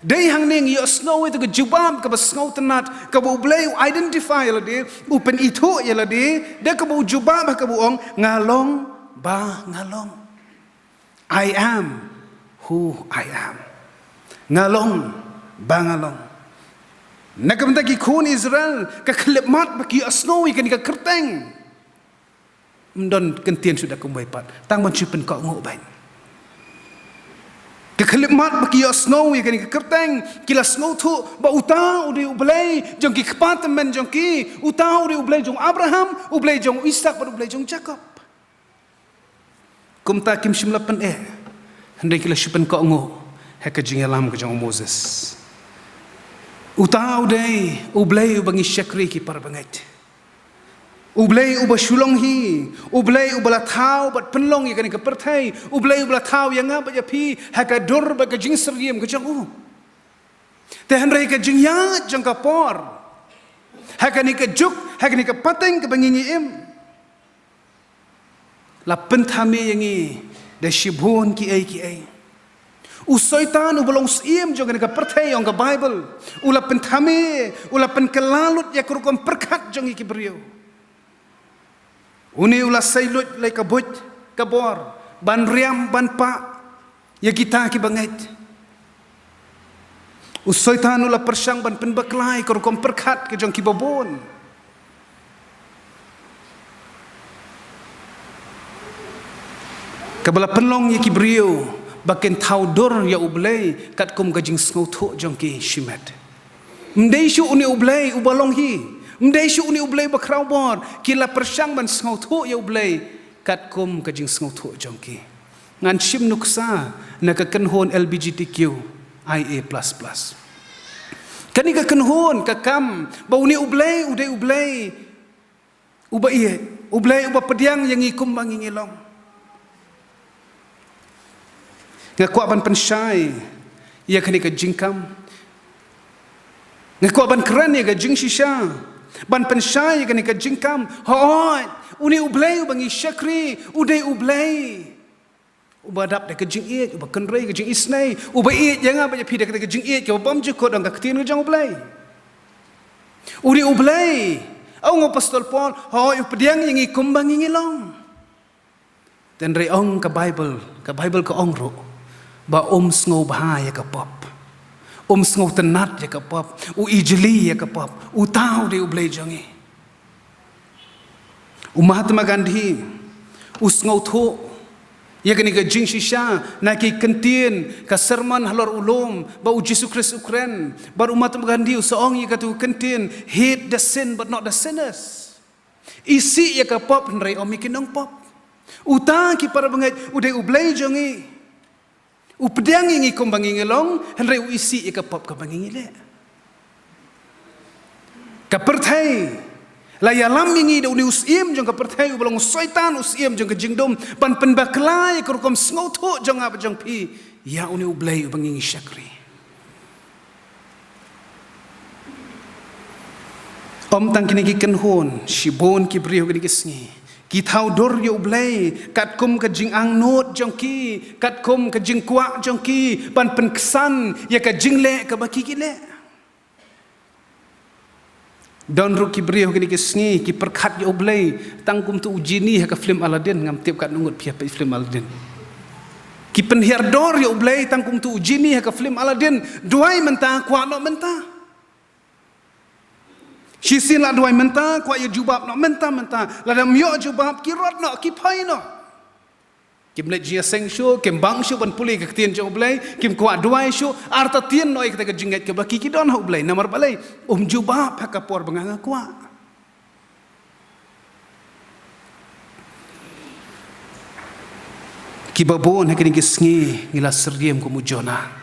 Dei hangne ngi ïohsngew ïa ka jubab kaba sngewtynnat, kaba U Blei u identify ïa lade, u pynithuh ïa lade, da kaba u jubab ha kaba u ong: Nga long ba nga long. I am who I am. Nga long ba nga long. Na ka bynta ki khun Israel, ka khyllipmat ba ki ïohsngew ïa kane ka kyrteng, ym don kyntien shuh da kumwei pat, tang ban shu pynkohnguh beit. Ka khyllipmat ba ki ïohsngew ïa kane ka kyrteng, ki la sngewthuh ba uta u dei U Blei jong ki kpa tymmen jong ki, uta u dei U Blei jong Abraham, U Blei jong Isak, bad U Blei jong Jakob. Kumta kim shym la pyneh, hynrei ki la shu pynkohnguh ha ka jingïalam ka jong u Moses. Uta u dei U Blei uba ngi shakri, ki parabangeit. U Blei uba shu long hi, U Blei uba la thaw bad pynlong ïa kane ka pyrthei, U Blei uba la thaw ïa nga bad ïa phi ha ka dur bad ka jingsyriem ka jong u. Te hynrei ka jingïaid jong ka por, ha kane ka juk, ha kane ka pateng kaba ngi ngi im, la pynthame ïa ngi da shibun kiei kiei. U Soitan uba long syiem jong kane ka pyrthei, ong ka Baibl, u la pynthame, u la pynkylla lut ïa ka rukom pyrkhat jong ngi ki briew. Une u la sei lut lei ka buit ka bor ban riam ban pah ïa kita kiba ngeit. U Soitan u la pyrshang ban pynbakla ïa ka rukom pyrkhat ka jong kiba bun, kaba la pynlong ïa ki briew ba kin thaw dur ïa U Blei katkum ka jingsngewthuh jong ki shimet. Ym dei shuh une U Blei uba long hi, ym dei shuh une U Blei ba khraw bor, ki la pyrshang ban sngewthuh ïa U Blei katkum ka jingsngewthuh jong ki. Ngan shim nuksa na ka kynhun L G B T Q I A plus plus. Kane ka kynhun ka kam ba une U Blei u dei U Blei uba ïeit, U Blei uba pdiang ïa ngi kumba ngi ngi long. Nga kwah ban pynshai ïa kane ka jingkam. Nga kwah ban kren ïa ka jingshisha, ban pynshai ïa kane ka jingkam. Hooid, une U Blei uba ngi shakri u dei U Blei uba dap da ka jingïeit, uba kynrei ka jingisynei, uba ïeit ïa nga bad ïa phi da ka jingïeit kaba bymjukut, ong ka ktien ka jong U Blei. U dei U Blei, ong u Apostol Paul, hooid u pdiang ïa ngi kumba ngi ngi long. Hynrei ong ka Baibl, ka Baibl ka ong ruh ba um sngewbha ïa ka pop. Um sngewtynnat ïa ka pop, u ijli ïa ka pop. Uta u dei U Blei jong ngi. U Mahatma Gandhi u sngewthuh ïa kane ka jingshisha na ki kyntien ka sermon halor u lum ba u Jisu Khrist u kren. Bad u Mahatma Gandhi u sa ong ïa katu ka kyntien, "Hate the sin but not the sinners." Isih ïa ka pop hynrei ym ïa ki nongpop. Uta, ki para bangeit, u dei U Blei jong ngi. U pdiang ïa ngi kumba ngi ngi long, hynrei u isih ïa ka pop kaba ngi ngi leh. Ka pyrthei la ïalam ïa ngi da une u syiem jong ka pyrthei uba long u Soitan, u syiem jong ka jingdum, ban pynbakla ïa ka rukom sngewthuh jong nga bad jong phi ïa une U Blei uba ngi ngi shakri. Ym tang kine ki kynhun, shibun ki briew kine ki sngi ki thaw dur ïa U Blei katkum ka jingangnud jong ki, katkum ka jingkwah jong ki ban pynksan ïa ka jingleh kaba ki ki leh. Don ruh ki briew kine ki sngi ki pyrkhat ïa U Blei tang kum tu u jini ha ka film Aladdin. Ngam tip katno ngut phi ïa peit film Aladdin. Ki pynhiar dur ïa U Blei tang kum tu u jini ha ka film Aladdin. Duwai mynta, kwah noh mynta. Shisien la duwai mynta, kwah ïa jubab noh mynta mynta. Lada ym ïoh jubab, ki rot noh, ki phai noh. Kim leit jingïaseng shuh, kim bang shuh ban pule ka ktien jong U Blei, kim kwah duwai shuh, artatien noh ïa kata ka jingngeit kaba ki ki don ha U Blei. Namar balei? Um jubab ha ka por ba nga nga kwah. Kiba bun ha kine ki sngi ngi la syriem kum u Jonah.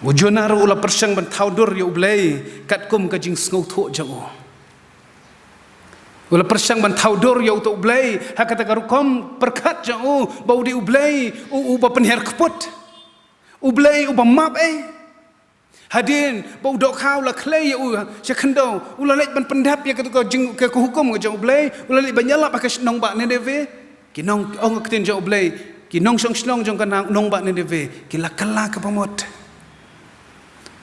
U Jonah ruh u la pyrshang ban thaw dur ïa U Blei katkum ka jingsngewthuh jong u. U la pyrshang ban thaw dur ïa uta U Blei ha kata ka rukom pyrkhat jong u ba u dei U Blei u, uba pynhiar kput, U Blei uba map ei. Hadien ba u dohkha u la khlei ïa u sha khyndew, u la leit ban pyndep ïa kata ka jing, ka, ka hukum ka jong U Blei, u la leit ban ïalap ha ka shnong ba Nineveh. Ki nong, ong ka ktien jong U Blei, ki nongshong shnong jong ka nong ba Nineveh ki la kylla kaba mut.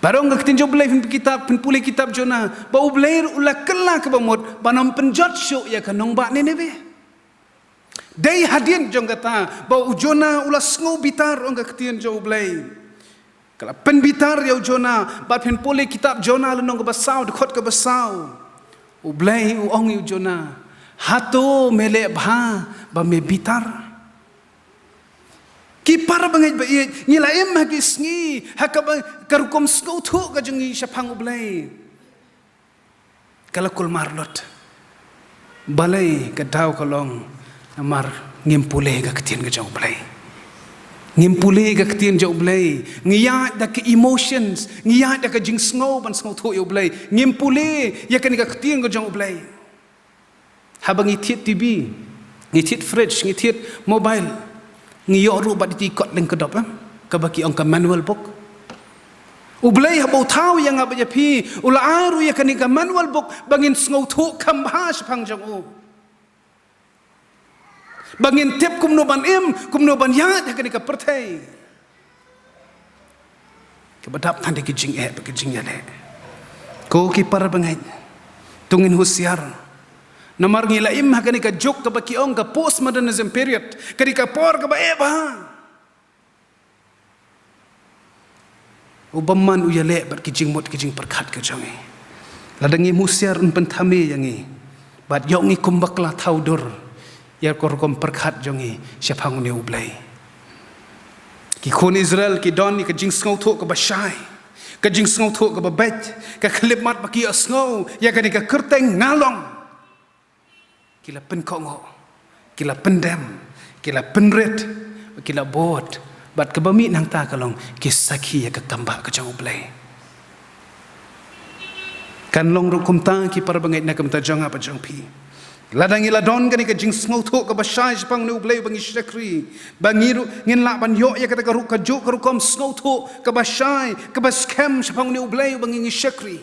Bad ong ka ktien jong U Blei, phin kitab, phin pule kitab Jonah, ba U Blei ruh u la kylla kaba mut ban ym pynjot shuh ïa ka nong ba Nineveh. Dei hadien jong kata ba u Jonah u la sngew bitar, ong ka ktien jong U Blei. Ka la pynbitar ïa u Jonah, bad phin pule kitab Jonah lynnong kaba saw, dkhot kaba saw. U Blei u ong ïa u Jonah, hato me leh bha ba me bitar? Ki para bangeit ba ïeit, ngi la im ha ki sngi ha kaba ka rukom sngewthuh ka jong ngi shaphang U Blei ka la kulmar lut. Balei? Ka daw ka long namar ngim pule ka ktien ka jong U Blei. Ngim pule ka ktien jong U Blei. Ngi ïaid da ka emotions, ngi ïaid da ka jingsngew ban sngewthuh ïa U Blei. Ngim pule ïa kane ka ktien ka jong U Blei. Haba ngi thied T V, ngi thied fridge, ngi thied mobile, ngi ïoh ruh bad iti kot lyngkdop, eh, kaba ki ong ka manual book. U Blei haba u thaw ïa nga bad ïa phi, u la ai ruh ïa kane ka manual book ba ngin sngewthuh kham bha shaphang jong u, ba ngin tip kumno ban im, kumno ban ïaid ha kane ka pyrthei kaba dap tang da ki jingeh bad ki jingïaleh. Ko ki para bangeit, to ngin husiar. Namar ngi la im ha kane ka juk kaba ki ong ka postmodernism period, kane ka por kaba eh bha. U bymman u ïaleh bad ki jingmut ki jingpyrkhat ka jong ngi. Lada ngim husiar, un pynthame ïa ngi bad ïoh ngi kum bakla thaw dur ïa ka rukom pyrkhat jong ngi shaphang une U Blei. Ki khun Israel ki don ïa ka jingsngewthuh kaba shai, ka jingsngewthuh kaba beit, ka khyllipmat ba ki ïohsngew ïa kane ka kyrteng nga long. Ki la pynkohnguh, ki la pyndem, Ki la pynrit, ki la bud, bad kaba mih nangta ka long ki sakhi ïa ka kam ba ka jong U Blei. Kan long ruh kumta ki para bangeit na ka bynta jong nga bad jong phi. Lada ngi la don kane ka jingsngewthuh kaba shai shaphang une U Blei uba ngi shakri, ba ngi ruh ngin lah ban ïoh ïa kata ka rukom, ka rukom sngewthuh kaba shai, kaba skhem shaphang une U Blei uba ngi ngi shakri.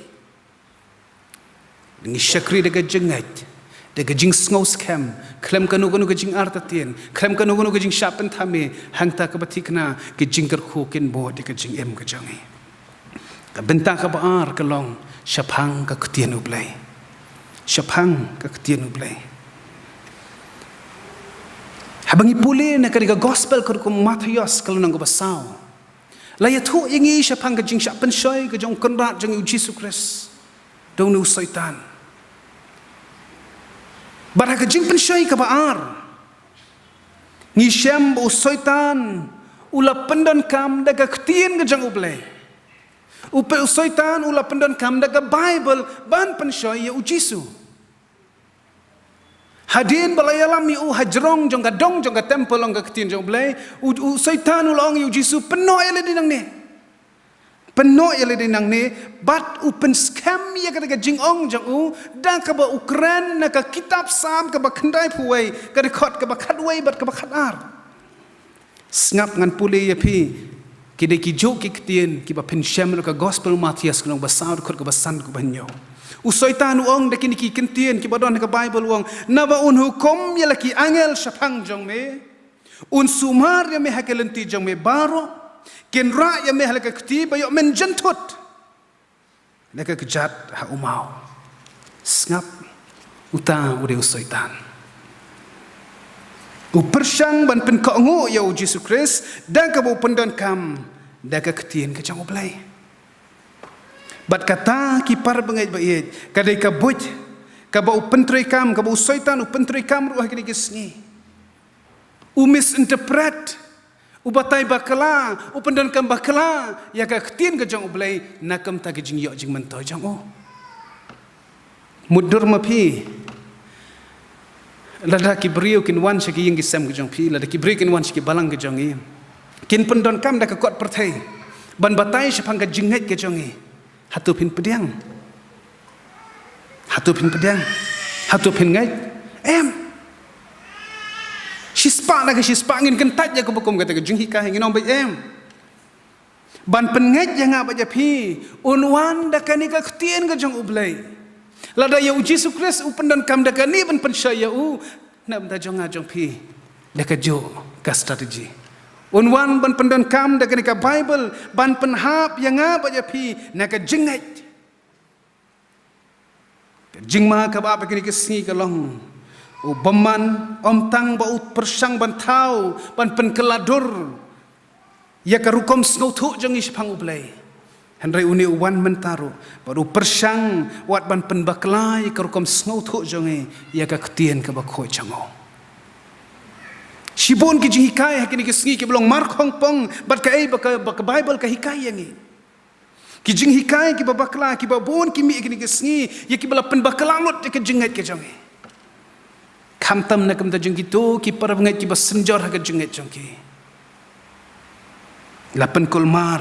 Ngi shakri da ka jingngeit, da ka jingsngewskhem, khlem kano kano ka jingartatien, khlem kano kano ka jingshah pynthame, hangta kaba thikna ki jingkyrkhu kin bud ïa ka jingim ka jong ngi. Ka bynta kaba ar ka long shaphang ka ktien U Blei. Shaphang ka ktien U Blei. Haba ngi pule na kane ka gospel ka rukom Mathaios ka lynnong kaba saw, la ïathuh ïa ngi shaphang ka jingshah pynshoi ka jong u kynrad jong ngi U Jisu Khrist da une u Soitan. Bad ha ka jingpynshoi kaba ar, ngi shem ba u Soitan u la pyndonkam da ka ktien ka jong U Blei. U pe-, u Soitan u la pyndonkam da ka Baibl ban pynshoi ïa U Jisu. Hadien ba la ïalam ïa u hajrong jong ka dong jong ka templ, ong ka ktien jong U Blei, u, u Soitan u la ong ïa U Jisu, pynnoh ïa lade nangne. Pynnoh ïa lade nangne, bad u pynskhem ïa kata ka jingong jong u da kaba u kren na ka kitab Salm kaba khyndaiphew wei, ka dkhot kaba khatwei bad kaba khatar. Sngap, ngan pule ïa phi, ki dei kijuh ki ktien kiba phin shem na ka gospel Mathaios ka lynnong ba saw, dkhot kaba san, kaba hynñiew. U Soitan u ong da kine ki ktien kiba don ha ka Baibl, u ong, naba un hukum ïa la ki angel shaphang jong me, un sumar ïa me ha ki lynti jong me baroh, kin rah ïa me ha la ka kti ba ïoh men jynthut na ka kjat ha u maw. Sngap, uta u dei u Soitan. U pyrshang ban pynkohnguh ïa U Jisu Khrist da kaba u pyndonkam da ka ktien ka jong U Blei. Bad kata, ki para bangeit ba ïeit, ka dei ka buit kaba u pyntreikam, kaba u Soitan u pyntreikam ruh ha kine ki sngi. U misinterpret, u batai bakla, u pyndonkam bakla ïa ka ktien ka jong U Blei na ka bynta ka jingïoh jingmyntoi jong u. Mutdur ma phi, lada ki briew kin wan sha ki ïing ki sem ka jong phi, lada ki briew kin wan sha ki balang ka jong ngi, kin pyndonkam da ka kot pyrthei ban batai shaphang ka jingngeit ka jong ngi, hato phin pdiang? Hato phin pdiang? Hato phin ngeit? Em. Shispah na ka shispah ngin kyntait ïa kaba kum kata ka jinghikai, ngin ong beit em. Ban pynngeit ïa nga bad ïa phi, un wan da kane ka ktien ka jong U Blei. Lada ïa U Jisu Khrist u pyndonkam da kane ban pynshoi ïa u, na bynta jong nga jong phi, da kajuh ka strategy. Un wan ban pyndonkam da kane ka Baibl ban pynhap ïa nga bad ïa phi na ka jingngeit. Ka jingma kaba ap ha kine ki sngi ka long, u bymman ym tang ba u pyrshang ban thaw, ban pynkylla dur ïa ka rukom sngewthuh jong ngi shaphang U Blei, hynrei une u wan mynta ruh bad u pyrshang wat ban pynbakla ïa ka rukom sngewthuh jong ngi ïa ka ktien kaba khuid jong u. Shibun ki jinghikai ha kine ki sngi kiba long markhongpong bad kaei ba ka, ba ka Baibl ka hikai ïa ngi. Ki jinghikai kiba bakla, kiba bun ki mih ha kine ki sngi, ïa kiba la pynbakla lut ïa ka jingngeit ka jong ngi. Khamtam na ka bynta jong kito ki para bangeit kiba synjor ha ka jingngeit jong ki, la pynkulmar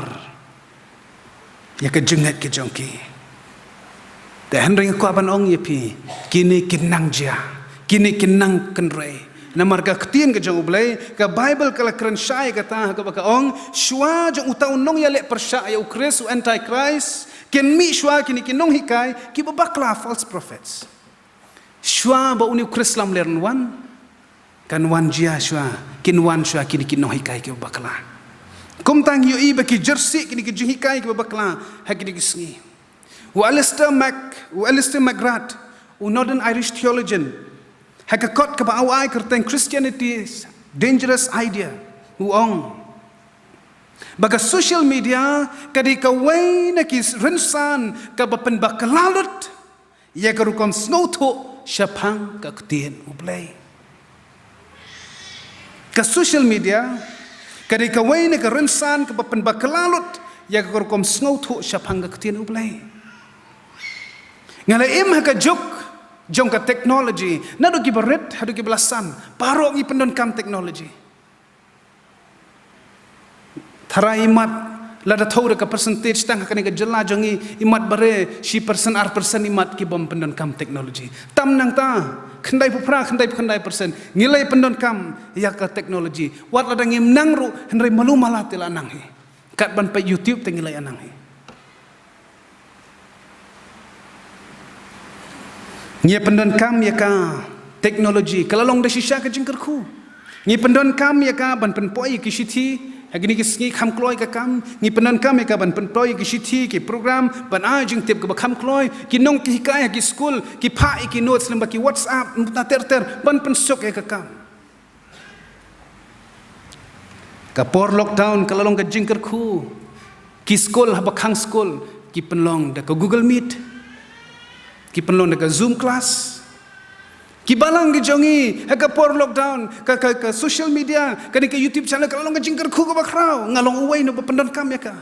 ïa ka jingngeit ka jong ki. Te hynrei nga kwah ban ong ïa phi, kine kin nang jia, kine kin nang kynrei. Namar ka ktien ka jong U Blei, ka Baibl ka la kren shai kata ha kaba ka ong, shuwa jong uta u nongïaleh pyrshah ïa U Khrist, u Antichrist, kin mih shuwa kine ki nonghikai kiba bakla, false prophets. Shuwa ba une U Khrist lamler un wan, kan wan jia shuwa, kin wan shuwa kine ki nonghikai kiba bakla. Kumta ngi ïohi ba ki jyrsieh kine ki jinghikai kiba bakla ha kine ki sngi. U Alister Mac, u Alister McGrath, u Northern Irish theologian, ha ka kot kaba u ai kyrteng Christianity is Dangerous Idea, u ong ba ka social media ka dei kawei na ki rynsan kaba pynbakla lut ïa ka rukom sngewthuh shaphang ka ktien U Blei. Ka social media ka dei kawei na ka rynsan kaba pynbakla lut ïa ka rukom sngewthuh shaphang ka ktien U Blei. Nga la im ha ka juk jong ka technology, naduh kiba rit haduh kiba la san, baroh ngi pyndonkam technology. Tharai imat, lada thew da ka percentage tang ha kane ka jylla jong ngi, imat ba re shi percent, ar percent imat ki bym pyndonkam technology. Tam nangta, khyndai phew phra, khyndai phew khyndai percent ngi la pyndonkam ïa ka technology. Wat lada ngim nang ruh, hynrei malu mala te la nang hi. Kat ban peit YouTube te ngi la nang hi. Ngi pyndonkam ïa ka technology, ka la long da shisha ka jingkyrkhu. Ngi pyndonkam ïa ka ban pynpoi ïa ki shithi, ha kine ki sngi kham kloi ka kam. Ngi pyndonkam ïa ka ban pynpoi ïa ki shithi, ki program, ban ai jingtip kaba kham kloi, ki nonghikai ha ki skul, ki phah ïa ki notes lyngba ki WhatsApp, mynta ter ter, ban pynsuk ïa ka kam. Ka por lockdown ka la long ka jingkyrkhu. Ki skul haba khang skul, ki pynlong da ka Google Meet, ki pynlong da ka Zoom class. Ki balang ki jong ngi, ha ka por lockdown, ka, ka, ka social media, kane ka YouTube channel, ka la long ka jingkyrkhu kaba khraw, nga long uwei na ba pyndonkam ïa ka.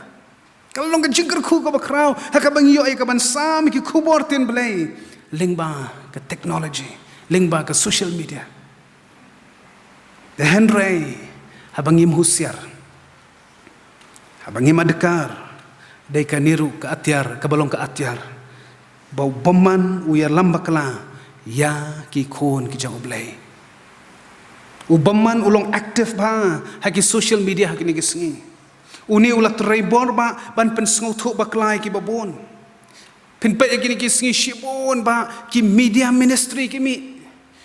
Ka la long ka jingkyrkhu kaba khraw, ha kaba ngi ïoh ïa ka ban sam ïa ki khubor ktien Blei lyngba ka technology, lyngba ka social media. Te hynrei, haba ngim husiar, haba ngim adkar, dei kane ruh ka atiar, kaba long ka atiar ba u bymman u ïalam bakla ïa ki khun ki jong U Blei. U bymman u long active bha ha ki social media ha kine ki sngi. Une u la trei bor bha ban pynsngewthuh bakla ïa kiba bun. Phin peit ïa kine ki sngi shibun bha ki media ministry ki mih.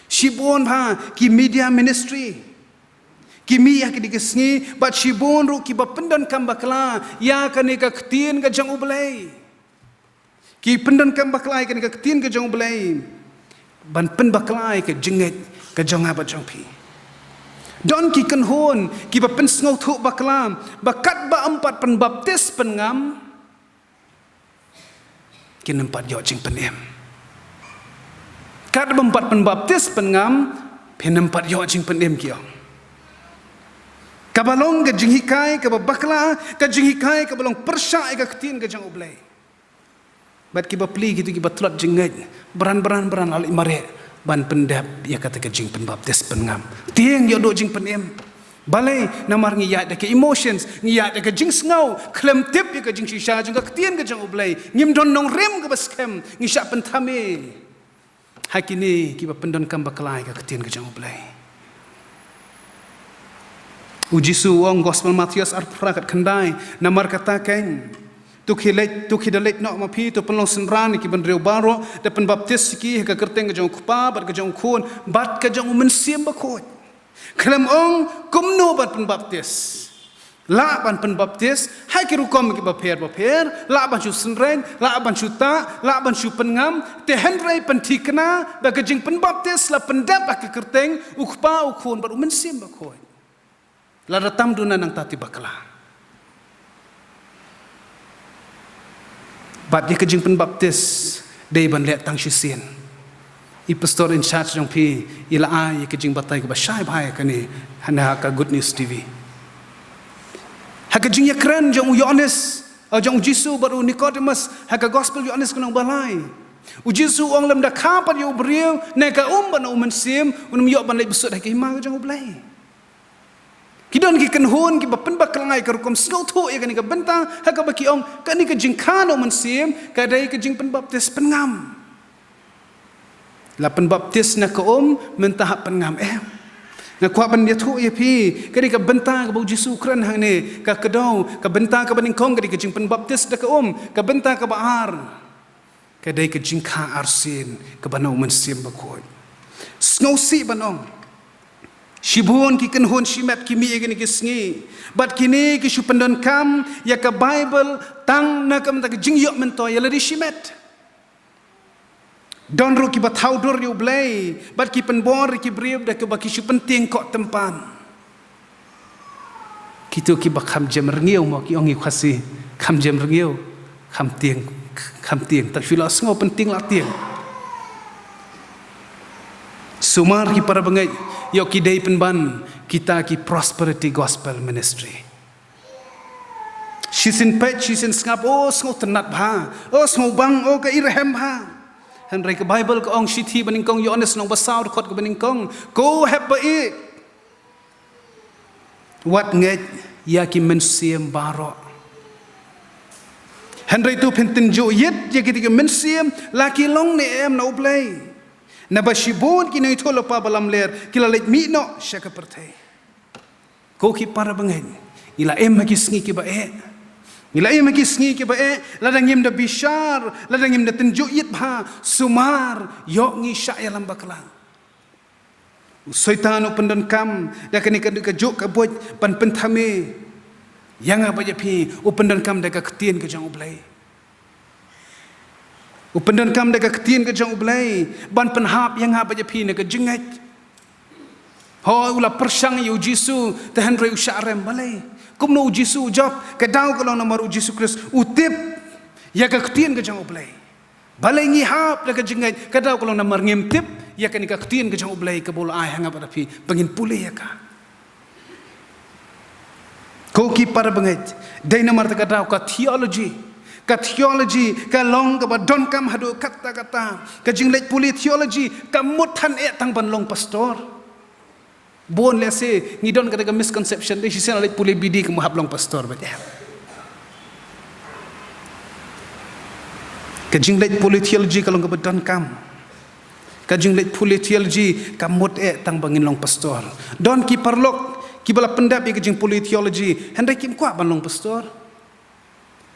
Shibun bha ki media ministry ki mih ïa kine ki sngi, bad shibun ruh kiba pyndonkam bakla ïa kane ka ktien ka jong U Blei. Ki pyndonkam bakla ïa kane ka ktien ka jong U Blei ban pynbakla ïa ka jingngeit ka jong nga bad jong phi. Don ki kynhun kiba pynsngewthuh bakla ba katba ym pat pynbaptis pynngam, kin ym pat ïoh jingpynim. Katba ym pat pynbaptis pynngam, phin ym pat ïoh jingpynim, ki ong. Kaba long ka jinghikai kaba bakla, ka jinghikai kaba long pyrshah ïa ka ktien ka jong U Blei. Bad ki bapli kito kiba tlot jingngeit, bran bran bran la leit mareh ban pyndep ïa kata ka jingpynbaptis pynngam. Tieng ïoh duh jingpynim. Balei? Namar ngi ïaid da ka emotions, ngi ïaid da ka jingsngew, khlem tip ïa ka jingshisha jong ka ktien ka jong U Blei. Ngim don nongrim kaba skhem, ngi shah pynthame ha kine kiba pyndonkam bakla ïa ka ktien ka jong U Blei. U Jisu u ong, Gospel Mathaios arphew phra, khatkhyndai, namar kata keiñ, to khie leit, to khie da leit noh ma phi, to pynlong synran ïa ki bynriew baroh, da pynbaptis ïa ki ha ka kyrteng ka jong U Kpa bad ka jong U Khun bad ka jong U Mynsiem Bakhuid. Khlem ong kumno ban pynbaptis. Lah ban pynbaptis ha ki rukom kiba pher bapher, lah ban shu synreit, lah ban shu tah, lah ban shu pynngam, te hynrei pynthikna ba ka jingpynbaptis la pyndep ha ka kyrteng U Kpa, U Khun bad U Mynsiem Bakhuid. Lada tam duna nangta te bakla. Bad ïa ka jingpynbaptis dei ban leh tang shisien. I pastor in charge jong phi i la ai ïa ka jingbatai kaba shai bha ïa kane ha na ka Good News T V. Ha ka jingïakren jong u Ïoannis, eh, jong u Jisu bad u Nicodemus ha ka Gospel Ïoannis khnang ba lai. U Jisu u ong lymda kha pat ïa u briew ne ka um bad na U Mynsiem, un ym ïoh ban leit bsut ha ka hima ka jong U Blei. Ki don ki kynhun kiba pynbakla ïa ka rukom sngewthuh ïa kane ka bynta ha kaba ki ong kane ka jingkha na U Mynsiem ka dei ka jingpynbaptis pynngam. La pynbaptis na ka um, mynta hap pynngam em? Nga kwah ban ïathuh ïa phi, kane ka bynta kaba u Jisu u kren hangne, ka kdew, ka bynta kaba nyngkong ka dei ka jingpynbaptis da ka um, ka bynta kaba ar ka dei ka jingkha arsien kaba na U Mynsiem Bakhuid. Sngewsih ban ong, shibun ki kynhun shimet ki mih ïa kine ki sngi, bad kine ki shu pyndonkam ïa ka Baibl tang na ka bynta ka jingïoh myntoi ïa lade shimet. Don ruh kiba thaw dur ïa U Blei bad ki pynbor ïa ki briew da kaba ki shu pyntieng koh tympan. Kito kiba kham jem rngiew, mo, ki ong i Khasi, kham jem rngiew, kham tieng, kham tieng, tang shu la sngew pyntieng la tieng. Sumar ki para bangeit, ïoh ki dei pynban kita ki prosperity gospel ministry. Shisien peit, shisien sngap, oh, sngewtynnat bha, oh, sngewbang, oh, ka irhem bha. Hynrei ka Baibl ka ong shithi banyngkong, Ïoannis lynnong ba saw dkhot kaba nyngkong, ko hep ba ïeit, wat ngeit ïa ki mynsiem baroh. Hynrei to phin tynjuh ïit ïa kita ki mynsiem, la ki long ne em na U Blei. Naba shibun ki nongïathuhlypa ba lamler ki la leit mih noh sha ka pyrthei. Ko ki para bangeit, ngi la im ha ki sngi kiba eh. Ngi la im ha ki sngi kiba eh, lada ngim da bishar, lada ngim da tynjuh ïit bha, sumar ïoh ngi shah ïalam bakla. U Soitan u pyndonkam da kane ka, ka juk ka buit ban pynthame ïa nga bad ïa phi, u pyndonkam da ka ktien ka jong U Blei. U pyndonkam da ka ktien ka jong U Blei ban pynhap ïa nga bad ïa phi na ka jingngeit. Hooid, u la pyrshang ïa U Jisu, te hynrei u shah rem. Balei? Kumno U Jisu u jop? Ka daw ka long namar U Jisu Khrist u tip ïa ka ktien ka jong U Blei. Balei ngi hap da ka jingngeit? Ka daw ka long namar ngim tip ïa kane ka ktien ka jong U Blei kaba u la ai ha nga bad ha phi ba ngin pule ïa ka. Ko ki para bangeit, dei namar kata ka daw ka theology, ka theology ka long kaba donkam haduh katta katta. Ka jingleit pule theology kam mut than eh tang ban long pastor. Bun lehse ngi don kata ka misconception, dei shisien la leit pule B D ka mut hap long pastor beit. Ka jingleit pule theology ka long kaba donkam. Ka jingleit pule theology kam mut eh tang ba ngin long pastor. Don ki paralok kiba la pyndep ïa ka jingpule theology, hynrei kim kwah ban long pastor.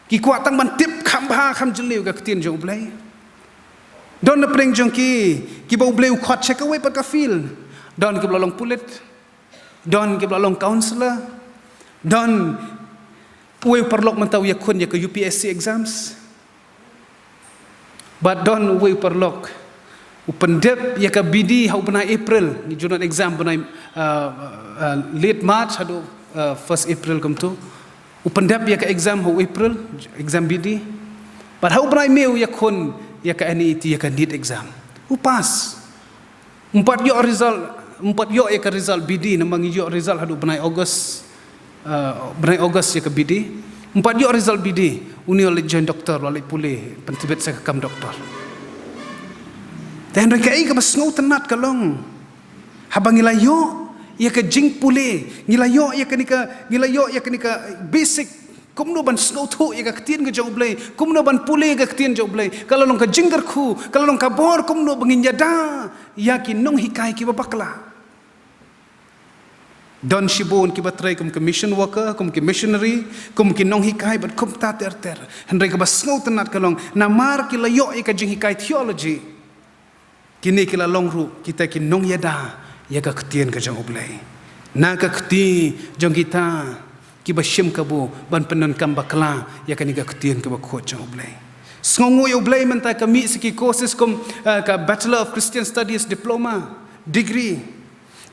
Ki kwah tang ban tip kham bha kham jylliew ka ktien jong U Blei. Don na pdeng jong ki kiba U Blei u khot sha kawei pat ka field. Don kiba la long pulit. Don kiba la long counsellor. Don uwei u paralok mynta u ïakhun ïa ka U P S C exams. Bad don uwei u paralok u pyndep ïa ka B D ha u bnai April, ngi ju don exam bnai, uh, uh, late March haduh, uh, first April kumto. U pyndep ïa ka exam ha u April, exam B D. Bad ha u bnai May u ïakhun ïa ka N E E T, ïa ka NEET exam. U pass. Ym pat ïoh result, ym pat ïoh ïa ka result B D, namar ngi ïoh result haduh bnai August, uh, bnai August ïa ka B D. Ym pat ïoh result B D, une u la leit join doctor, u la leit pule, pyntbit sa ka kam doctor. Te hynrei kaei kaba sngewtynnat ka long, haba ngi la ïoh ïa ka jingpule, ngi la ïoh ïa kane ka, ngi la ïoh ïa kane ka basic, kumno ban sngewthuh ïa ka ktien ka jong U Blei, kumno ban pule ïa ka ktien jong U Blei, ka la long ka jingkyrkhu, ka la long ka bor, kumno ba ngin ïada ïa ki nonghikai kiba bakla. Don shibun kiba trei kum ki mission worker, kum ki missionary, kum ki nonghikai bad kumta ter ter. Hynrei kaba sngewtynnat ka long, namar ki la ïoh ïa ka jinghikai theology, kine ki la long ruh kita ki nongïada ïa ka ktien ka jong U Blei. Na ka kti jong kita kiba shim kabu ban pyndonkam bakla ïa kane ka ktien kaba khuid jong U Blei. Sngewnguh ïa U Blei mynta ka mih sa ki courses kum, eh, ka Bachelor of Christian Studies diploma, degree.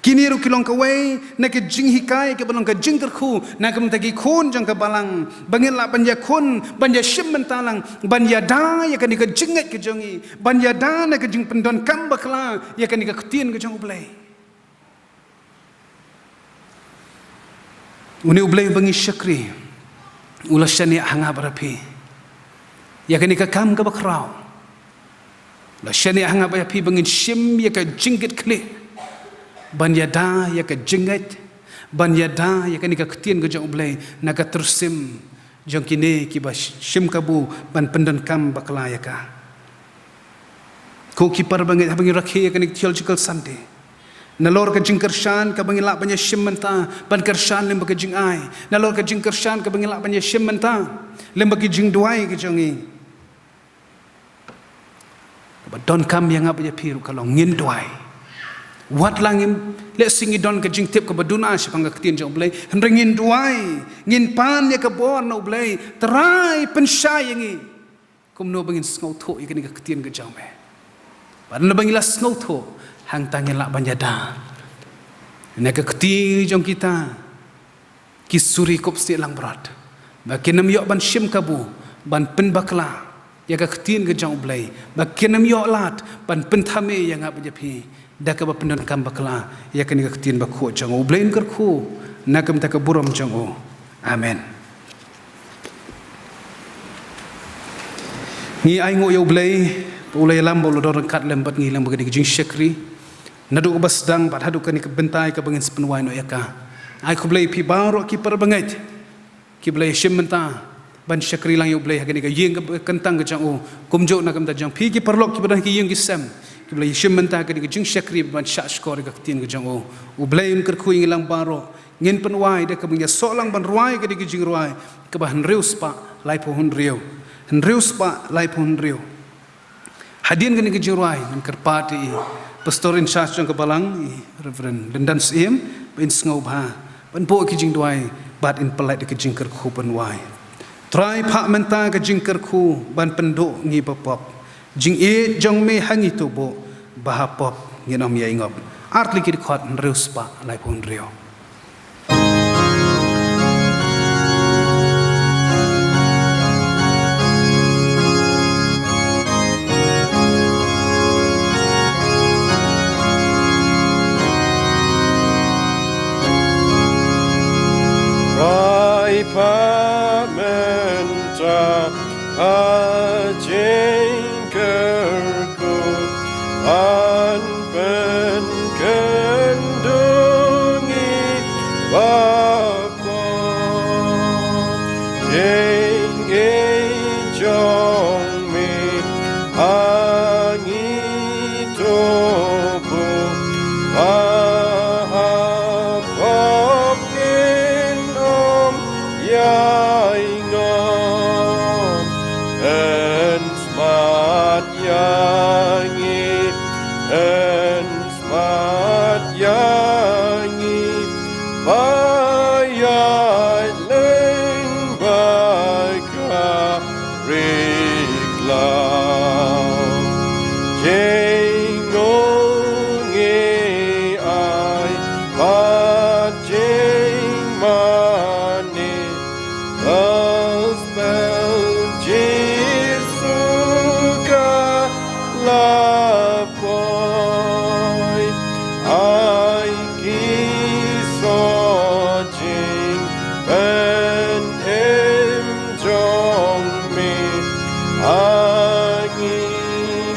Kine ruh ki long kawei na ka jinghikai kaba long ka jingkyrkhu na ka bynta ki khun jong ka balang, ba ngin lah ban ïakhun, ban ïashim bynta lang, ban ïada ïa kane ka jingngeit ka jong ngi, ban ïada na ka jingpyndonkam bakla ïa kane ka ktien ka jong U Blei. Une U Blei uba ngi shakri u la shaniah ha nga bad ha phi ïa kane ka kam kaba khraw. La shaniah ha nga bad ha phi ba ngin shim ïa ka jingkitkhlieh ban ïada ïa ka jingngeit, ban ïada ïa kane ka ktien ka jong U Blei na ka tyrsim jong kine kiba sh-, shim kabu ban pyndonkam bakla ïa ka. Ko ki para bangeit, haba ngi rakhe ïa kane ka Theological Sunday, nalor ka jingkyrshan kaba ngi lah ban ïashim mynta, ban kyrshan lyngba ka jingai, nalor ka jingkyrshan kaba ngi lah ban ïashim mynta lyngba ki jingduwai ki jong ngi, kaba donkam ïa nga bad ïa phi ruh ka long ngin duwai. Wat la ngim, lehse ngi don ka jingtip kaba duna shaphang ka ktien jong U Blei, hynrei ngin duwai, ngin pan ïa ka bor na U Blei, Trai, pynshai ïa ngi kumno ba ngin sngewthuh ïa kane ka ktien ka jong me, bad haba ngi la sngewthuh, hangta ngin lah ban ïada na ka kti jong kita ki suri kup snieh langbrot, ba kin ym ïoh ban shim kabu ban pynbakla ïa ka ktien ka jong U Blei, ba kin ym ïoh lad ban pynthame ïa nga bad ïa phi da kaba pyndonkam bakla ïa kane ka ktien bakhuid jong U Blei. Ngi kyrkhu na ka bynta ka burom jong U. Amen. Ngi ainguh ïa U Blei U la ïalam ba u la don ryngkat lem bad ngi lem bad kane ka jingshakri. Naduh kaba sdang bad haduh kane ka bynta kaba ngin sa pynwai noh ïa ka. Ai khublei phi baroh ki para bangeit kiba la ïashim bynta ban shakri lang ïa U Blei ha kane ka ïing kaba kyntang ka jong u. Kumjuh na ka bynta jong phi ki paralok kiba don ha ki ïing ki sem kiba la ïashim bynta ha kane ka jingshakri ban shah shkor ïa ka ktien ka jong u. U Blei un kyrkhu ïa ngi lang baroh. Ngin pynwai da kaba ngin ïasoh lang ban rwai ka dei ka jingrwai kaba hynriew spah laiphew hynriew. Hynriew spah laiphew hynriew. Hadien kane ka jingrwai ngan kyrpad ïa i Pastor in charge jong ka balang, i Reverend Lyndan Syiem, ba in sngewbha ban buh ki jingduwai bad in pynlait da ka jingkyrkhu pynwai. Trai, phah mynta ka jingkyrkhu ban pynduh ngi ba pop. Jingïeit jong me ha ngi to buh ba ha pop ngin ym ïai ngop. Ar tylli ki dkhot, hynriew spah laiphew hynriew. Rai pha mynta ka jingkyrkhu ban pynkynduh ngi ba pop. Jingïeit jong me ha ngi to buh ba ha pop ngin ym ïai ngop. Pynsmat ïa ngi, pynsmat ïa ngi, ba ïaid lem bad ka ri khlaw. Jingngeit ngi ai bad jingmane, Gospel Jisu ka la poi. Ai ki soh jingpynim jong me ha ngi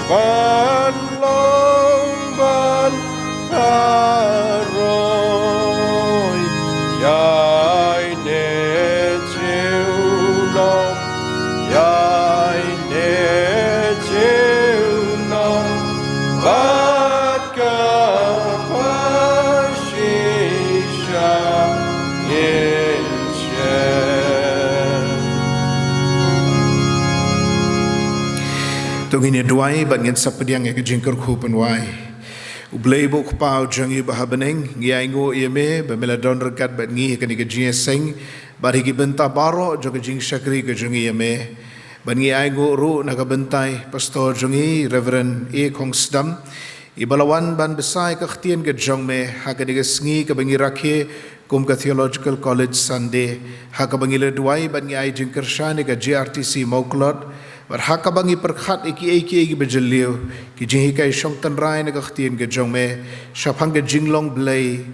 ban long ban baroh. Ïaineh junom, ïaineh junom bad kaba shisha ngin shem. To ngin ïa duwai bad ngin sa pdiang ïa ka jingkyrkhu pynwai. U Blei uba u Kpa u jong ngi uba ha bneng, ngi ainguh ïa me ba me la don ryngkat bad ngi ha kane ka jingïaseng bad ha ki bynta baroh jong ka jingshakri ka jong ngi ïa me. Bad ngi ainguh ruh na ka bynta i Pastor jong ngi, Reverend A Khongsdam, iba la wan ban bsa ïa ka ktien ka jong me ha kane ka sngi kaba ngi rakhe kum ka Theological College Sunday, ha kaba ngi la duwai bad ngi ai jingkyrshan ïa ka G R T C Mawklut, bad ha kaba ngi pyrkhat ïa kiei kiei kiba jylliew, ki jinghikai shong tynrai na ka ktien ka jong me, shaphang ka jinglong Blei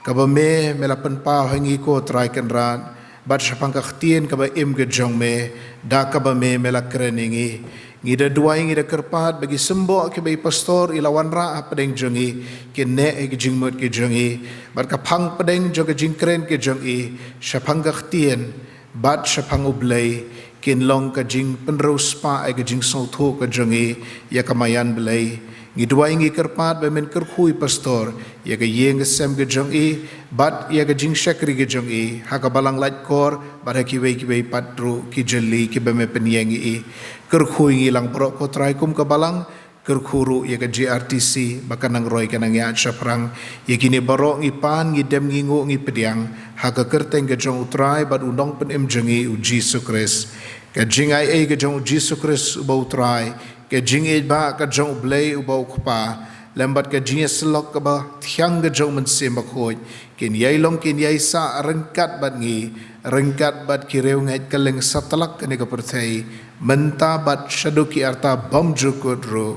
kaba me, me la pynpaw ha ngi ko Trai Kynrad, bad shaphang ka ktien kaba im ka jong me, da kaba me, me la kren ïa ngi. Ngi da duwai, ngi da kyrpad ba ki symboh kiba i Pastor i la wanrah hapdeng jong ngi, kin neh ïa ki jingmut ki jong ngi, bad ka phang pdeng jong ka jingkren ki jong i shaphang ka ktien bad shaphang U Blei, kin long ka jingpynriewspah ïa ka jingsngewthuh ka jong ngi ïa ka Maïan Blei. Ngi duwai, ngi kyrpad ba men kyrkhu ïa i Pastor, ïa ka ïing ka sem ka jong i, bad ïa ka jingshakri ka jong i ha ka Balang Laitkor bad ha kiwei kiwei pat ruh ki jylli kiba me pynïeng ïa i. Kyrkhu ïa ngi lang baroh ko Trai kum ka Balang, kyrkhu ruh ïa ka G R T C ba kan nang roi kan nang ïaid shaphrang. Ïa kine baroh ngi pan, ngi dem, ngi nguh, ngi pdiang ha ka kyrteng ka jong U Trai bad U Nongpynim jong ngi U Jisu Khrist. Ka jingaiei ka jong U Jisu Khrist uba U Trai, ka jingïeit ba ka jong U Blei uba U Kpa, lem bad ka jingïasyllok kaba thiang ka jong U Mynsiem Bakhuid, kin ïai long kin ïai sah ryngkat bad ngi, ryngkat bad ki riewngeit kylleng satlak kane ka pyrthei, mynta bad shaduh ki arta bymjukut ruh.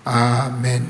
Amen.